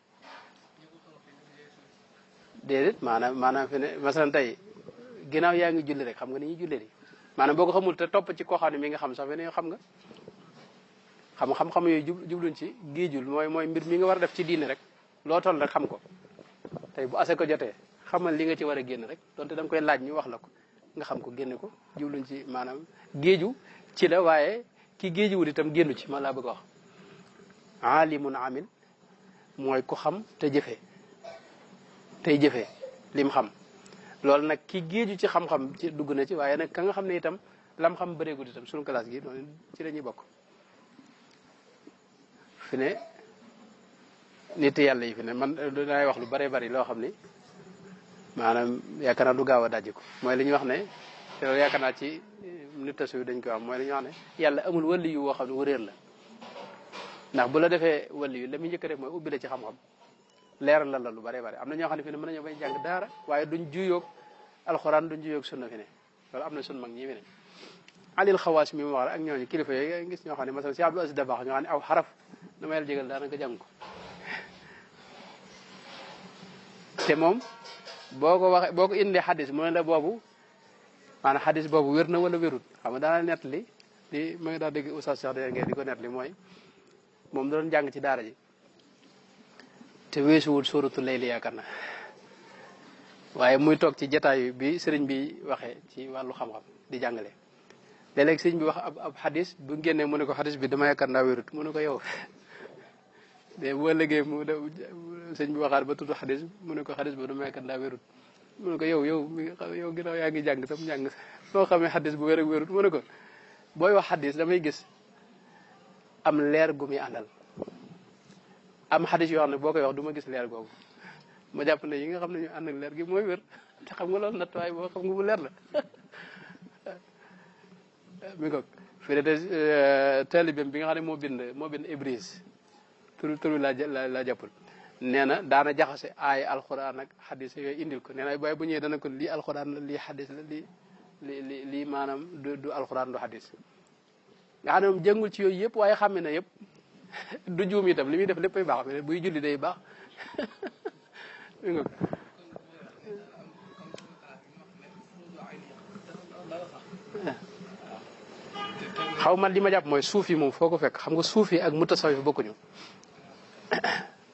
déedéet maanaam fi ne masalan tey ginnaaw yaa ngi julli rek xam nga ni ñuy julle di maanaam boo ko xamul te topp ci koo xam ne mi nga xam sax fi ne xam nga xam-xam yooyu jubluñ ci géejul mooy mbir mi nga war a def ci diine rek loo toll rek xam ko tey bu ase ko jotee xamal li nga ci war a génn rek donte da nga koy laaj ñu wax la ko nga xam ko génne ko jubluñ ci maanaam géeju ci la waaye ki géeju wut itam génnu ci man laa bëgg a wax aalimun amil mooy ku xam te jëfee tey jëfee lim xam loolu nag ki géeju ci xam-xam ci dugg na ci waaye nag ka nga xam ne itam lam xam bëreegut itam sunu classe gi noonu ci la ñuy bokk fi ne nit yàlla yi fi ne man dinaay wax lu bare bari loo xam ni maanaam yaakaar naa du gaaw a dajji ko mooy li ñuy wax ne te loolu yaakaar naa ci nit tasu dañ ko am mooy li ñuy wax ne yàlla amul wàlli yu woo xam ne wëréer la ndax bu la defee wàlli yu la muy njëkk a def mooy ubbi la ci xam-xam leeral la lu bare bari am na ñoo xam ne fi ne mën nañoo bañ jàng daara waaye duñ juyoog alxuraan duñ juyoog sunna fi ne loolu am na sun mag ñi fi ne alil xawaas mi mu wax ak ñooñu kilifa yooyu gis ñoo xam ne masalan si Abdou Aziz Dabakh ñoo xam ne aw xaraf dama yàlla jégal daanaka jàng ko te moom boo ko waxee boo ko indee xadis mu ne la boobu maanaam xadis boobu wér na wala wérut xam nga daana nett li di ma ngi daa dégg oustaz Cheikh de ngeen di ko nett li mooy moom da doon jàng ci daara ji te weesuwul sóoratu layli yaakaar na waaye muy toog ci jataay bi sëriñ bi waxee ci wàllu xam-xam di jàngale léeg-léeg sëriñ bi wax ab xadis bu génnee mu ne ko xadis bi dama yaakaar naa wérut mu ne ko yow mais boo lëggee mu de sëriñ bi waxaat ba tudd xadis mu ne ko xadis bi dama yaakaar naa wérut mu ne ko yow ginnaaw yaa ngi jàng sam njàng noo xamee xadis bu wér ak wérut mu ne ko booy wax xadis damay gis am leer gu muy àndal am xadis yoo xam ne boo koy wax du ma gis leer googu ma jàpp ne yi nga xam ne ñu ànd ak leer gi mooy wér te xam nga loolu nattuwaay boo xam nga bu leer la mi ko fii de taalibeem bi nga xam ne moo bind Ibris turu laa jàppul nee na daana jaxase aay alxuraan ak xadis yooyu indil ko nee na waaye bu ñëwee dana ko lii alxuraan la lii xadis la lii maanaam du alxuraan du xadis nga xam ne moom jëngul ci yooyu yëpp waaye xàmme na yëpp du juum itam li muy def léppay baax mais buy julli day baax xaw man li ma jàpp mooy suuf yi moom foo ko fekk xam nga suuf yi ak mutasawif bokkuñu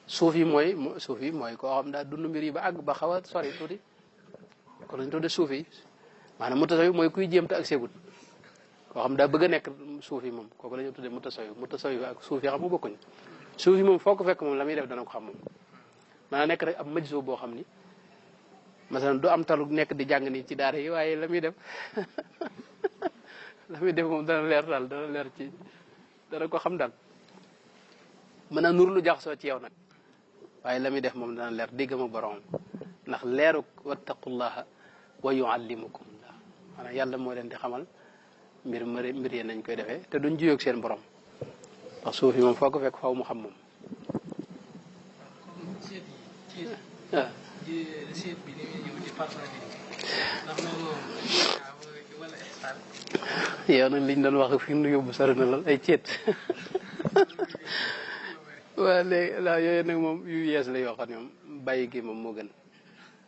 suuf yi mooy koo xam daa dund mbir yi ba àgg ba xaw a sori tuuti kon lañ tudde suuf yi maanaam mutasawif mooy kuy jéem te ak segut koo xam daa bëgg a nekk suuf yi moom kooku la ñu tuddee mutasawif ak suuf yi xam nga bokkuñu suuf yi moom foo ko fekk moom la muy def dana ko xam moom maanaam nekk rek ab majso boo xam ni masalan du am talu nekk di jàng nii ci daara yi waaye la muy def la muy def moom dana leer daal dana leer ci dana ko xam daal mën a nur lu jaxasoo ci yow nag waaye la muy def moom dana leer diggam ak borom ndax leeruk wattaqullaha wa yuallimukumullah maanaam yàlla moo leen di xamal mbir yéen nañ koy defee te duñ juyoog seen borom ndax suuf yi moom foo ko fekk faw mu xam moom waaw seet bi ni muy ñëw ci parfum bi ndax loolu wala ihsaan yow nag liñ doon wax fi nu yóbbu sori na lool ay ceet waaw léegi la yooyu nag moom yu yees la yoo xam ne moom bàyyi gi moom moo gën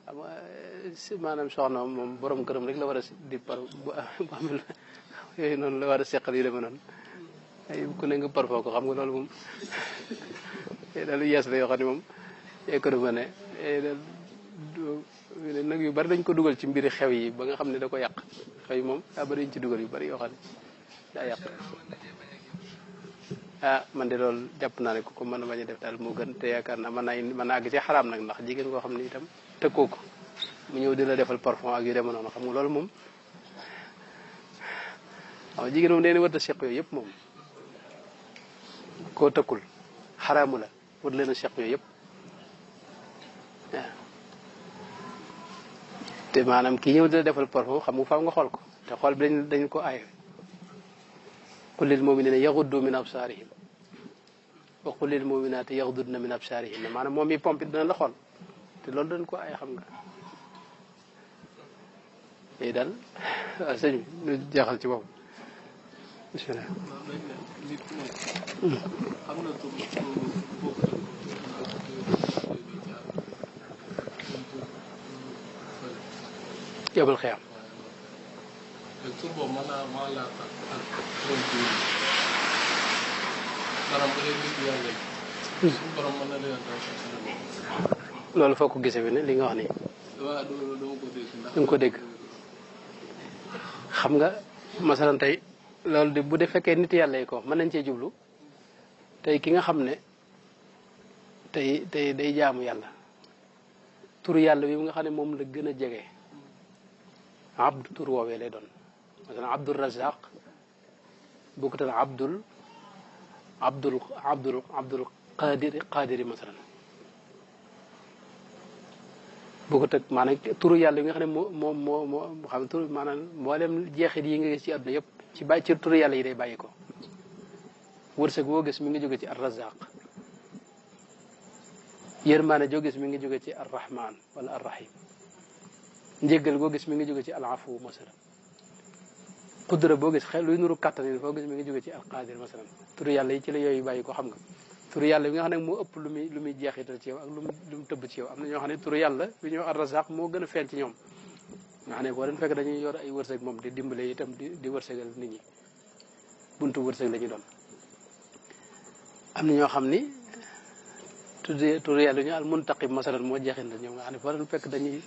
xam nga maanaam soxna moom borom këram rek la war a di par bu amee yooyu noonu la war a seqal yu demee noonu ay ku ne nga parfum ko xam nga loolu moom daal yu yees la yoo xam ne moom économie ne nag yu bari dañ ko dugal ci mbiri xew yi ba nga xam ne da ko yàq xew yi moom daa bari ñu ci dugal yu bari yoo xam ne daa yàq ah man de loolu jàpp naa ne ku ko mën a bañ a def daal moo gën te yaakaar naa mën naa àgg ci xaraam nag ndax jigéen koo xam ne itam tëkkoo ko mu ñëw di la defal parfum ak yu demee noonu xam nga loolu moom waaw jigéen moom dañuy war a seq yooyu yëpp moom koo tëkkul xaraamu la war leen a seq yooyu yëpp waaw te maanaam kii ñëw di la defal parfum xam nga faaw nga xool ko te xool bi dañ ko aaye qul lil mu'minina yaghuddu min absarihim wa qul lil mu'minati yaghdudna min absarihin maanaam moom mi pompe dina la xool te loolu dañ ko aaye xam nga léegi daal waaw sëñ bi ñu jeexal ci boobu bismillah yóbbul xiyam tur boobu mën naa maa laa ak borom jiw yi maanaam bu dee nit yàlla yi suñu borom mën na leen a loolu foo ko gisee bi ne li nga wax nii waaw dama ko dégg ndax da nga ko dégg xam nga masalan tey loolu de bu dee fekkee nit yàlla yi ko mën nañ cee jublu tey ki nga xam ne tey day jaamu yàlla tur yàlla bi nga xam ne moom la gën a jege abdu tur woowee lay doon masalan abdul razaq bokkutal abdul qadiri masalan bokkut ak maanaam turu yàlla yi nga xam ne moo xam tur maanaam mboolem jeexit yi nga gis ci àdduna yëpp ci turu yàlla yi day bàyyi ko wërsëg woo gis mi ngi jóge ci ar razaq yërmaane joo gis mi ngi jóge ci ar rahman wala ar rahim njéggal boo gis mi ngi jóge ci al afu masalan qudra boo gis xel luy nuru kattan yi foo gis mi ngi jóge ci al qadir masalan turu yàlla yi ci la yooyu bàyyi ko xam nga turu yàlla bi nga xam ne moo ëpp lu muy jeexital ci yow ak lu mu tëbb ci yow am na ñoo xam ne turu yàlla bi ñuy wax ar-Razzaq moo gën a feeñ ci ñoom nga xam ne boo leen fekk dañuy yor ay wërsëg moom di dimbale itam di wërsëgal nit ñi buntu wërsëg la ñu doon am na ñoo xam ni turu yàlla ñu al muntaqim masalan moo jeexital ñoom nga xam ne foo leen fekk dañuy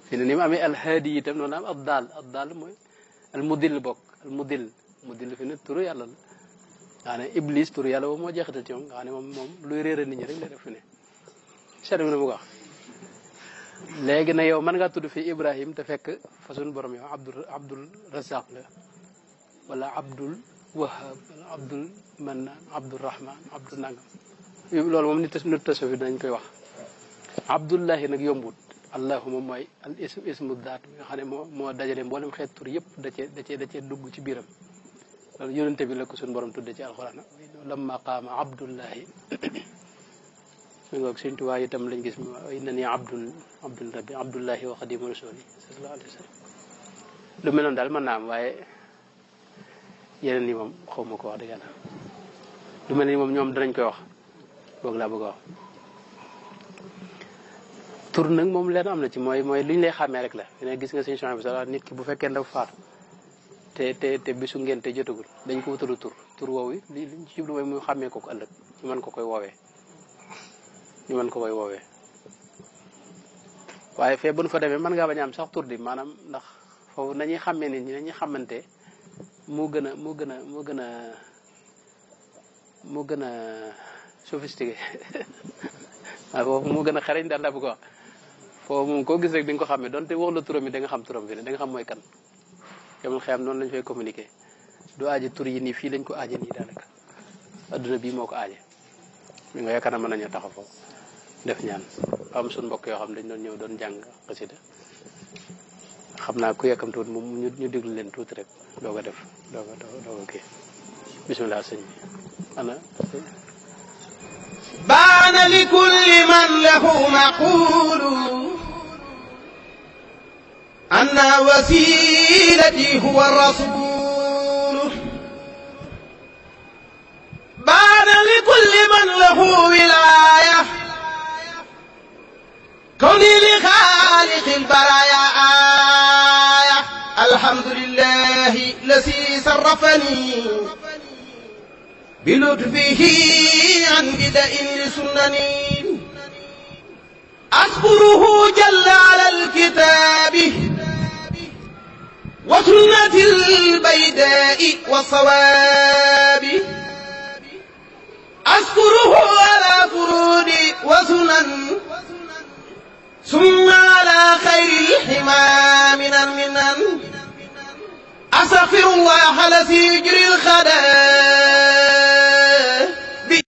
fi ne ni mu amee alhaadi itam noonu am ad daal mooy almudil bokk almudil fi ne turu yàlla la nga xam ne iblis turu yàlla boobu moo jeexital ci moom nga xam ne moom luy réeral nit ñi rek lay def fi ne chari na mu wax léegi na yow mën ngaa tudd fi Ibrahim te fekk fa suñu borom yow abdul razaq la wala abdul wahab wala abdul mannan abdul rahman abdul nangam loolu moom nit tasawuf fi dañ koy wax abdullahi nag yombut allahu moom mooy al ismu daat bi nga xam ne moo dajale mboolem xeet tur yëpp da cee dugg ci biiram loolu yonente bi la ko suñu borom tudde ci alxuraan lamma qaama abdullahi mi ngoog Sëñ Tuubaa itam lañ gis inna ni abdul rabbi abdullahi wa xadimu rasuli sallallahu alayhi wa sallam lu mel noonu daal mën naa am waaye yeneen yi moom xaw ma ko wax dëgg yàlla lu mel ni moom ñoom danañ koy wax boog laa bëgg a wax tur nag moom leen am na ci mooy li ñu lay xàmmee rek la dina gis nga Sëñ Suhaybu bi sa nit ki bu fekkee dafa faatu te bisu ngénte jotagul dañ ko wutalu tur woowu li liñ ci jublu mooy muy xàmmee ko ëllëg ñu mën ko koy woowee waaye fee bu nu fa demee mën ngaa bañ a am sax tur di maanaam ndax foofu nañuy xàmmee nit ñi nañuy xamante moo gën a sophistiqué waaw foofu moo gën a xarañ daal la bu ko wax foofu moom koo gis rek di nga ko xàmmee donte wax la turam yi da nga xam turam fi ne da nga xam mooy kan yamul xeyam noonu lañ fay communiqué du aaje tur yi nii fii lañ ko aaje nii daanaka adduna bii moo ko aaje mi nga yaakaar na mën nañoo taxaw foofu def ñaan am suñ mbokk yoo xam dañ doon ñëw doon jàng xasida xam naa ku yàkkam tuuti moom ñu déglu leen tuuti rek doo ko def doo ko kii bismillah sëñ bi ana baana li kulli man lahu maqulu anna wasilati huwa rasul baana li kulli man lahu wilaya kawni li xaaliqi lbaraya aya alhamdulillahi lasi sarrafani bilutfihi an bida'in li sunnani askuruhu jalla ala alkitabi wa sunnati albayda'i wa sawabi askuruhu ala furudi wa sunan ثم على خير الحمى من المنن أستغفر الله الذي يجري الخدام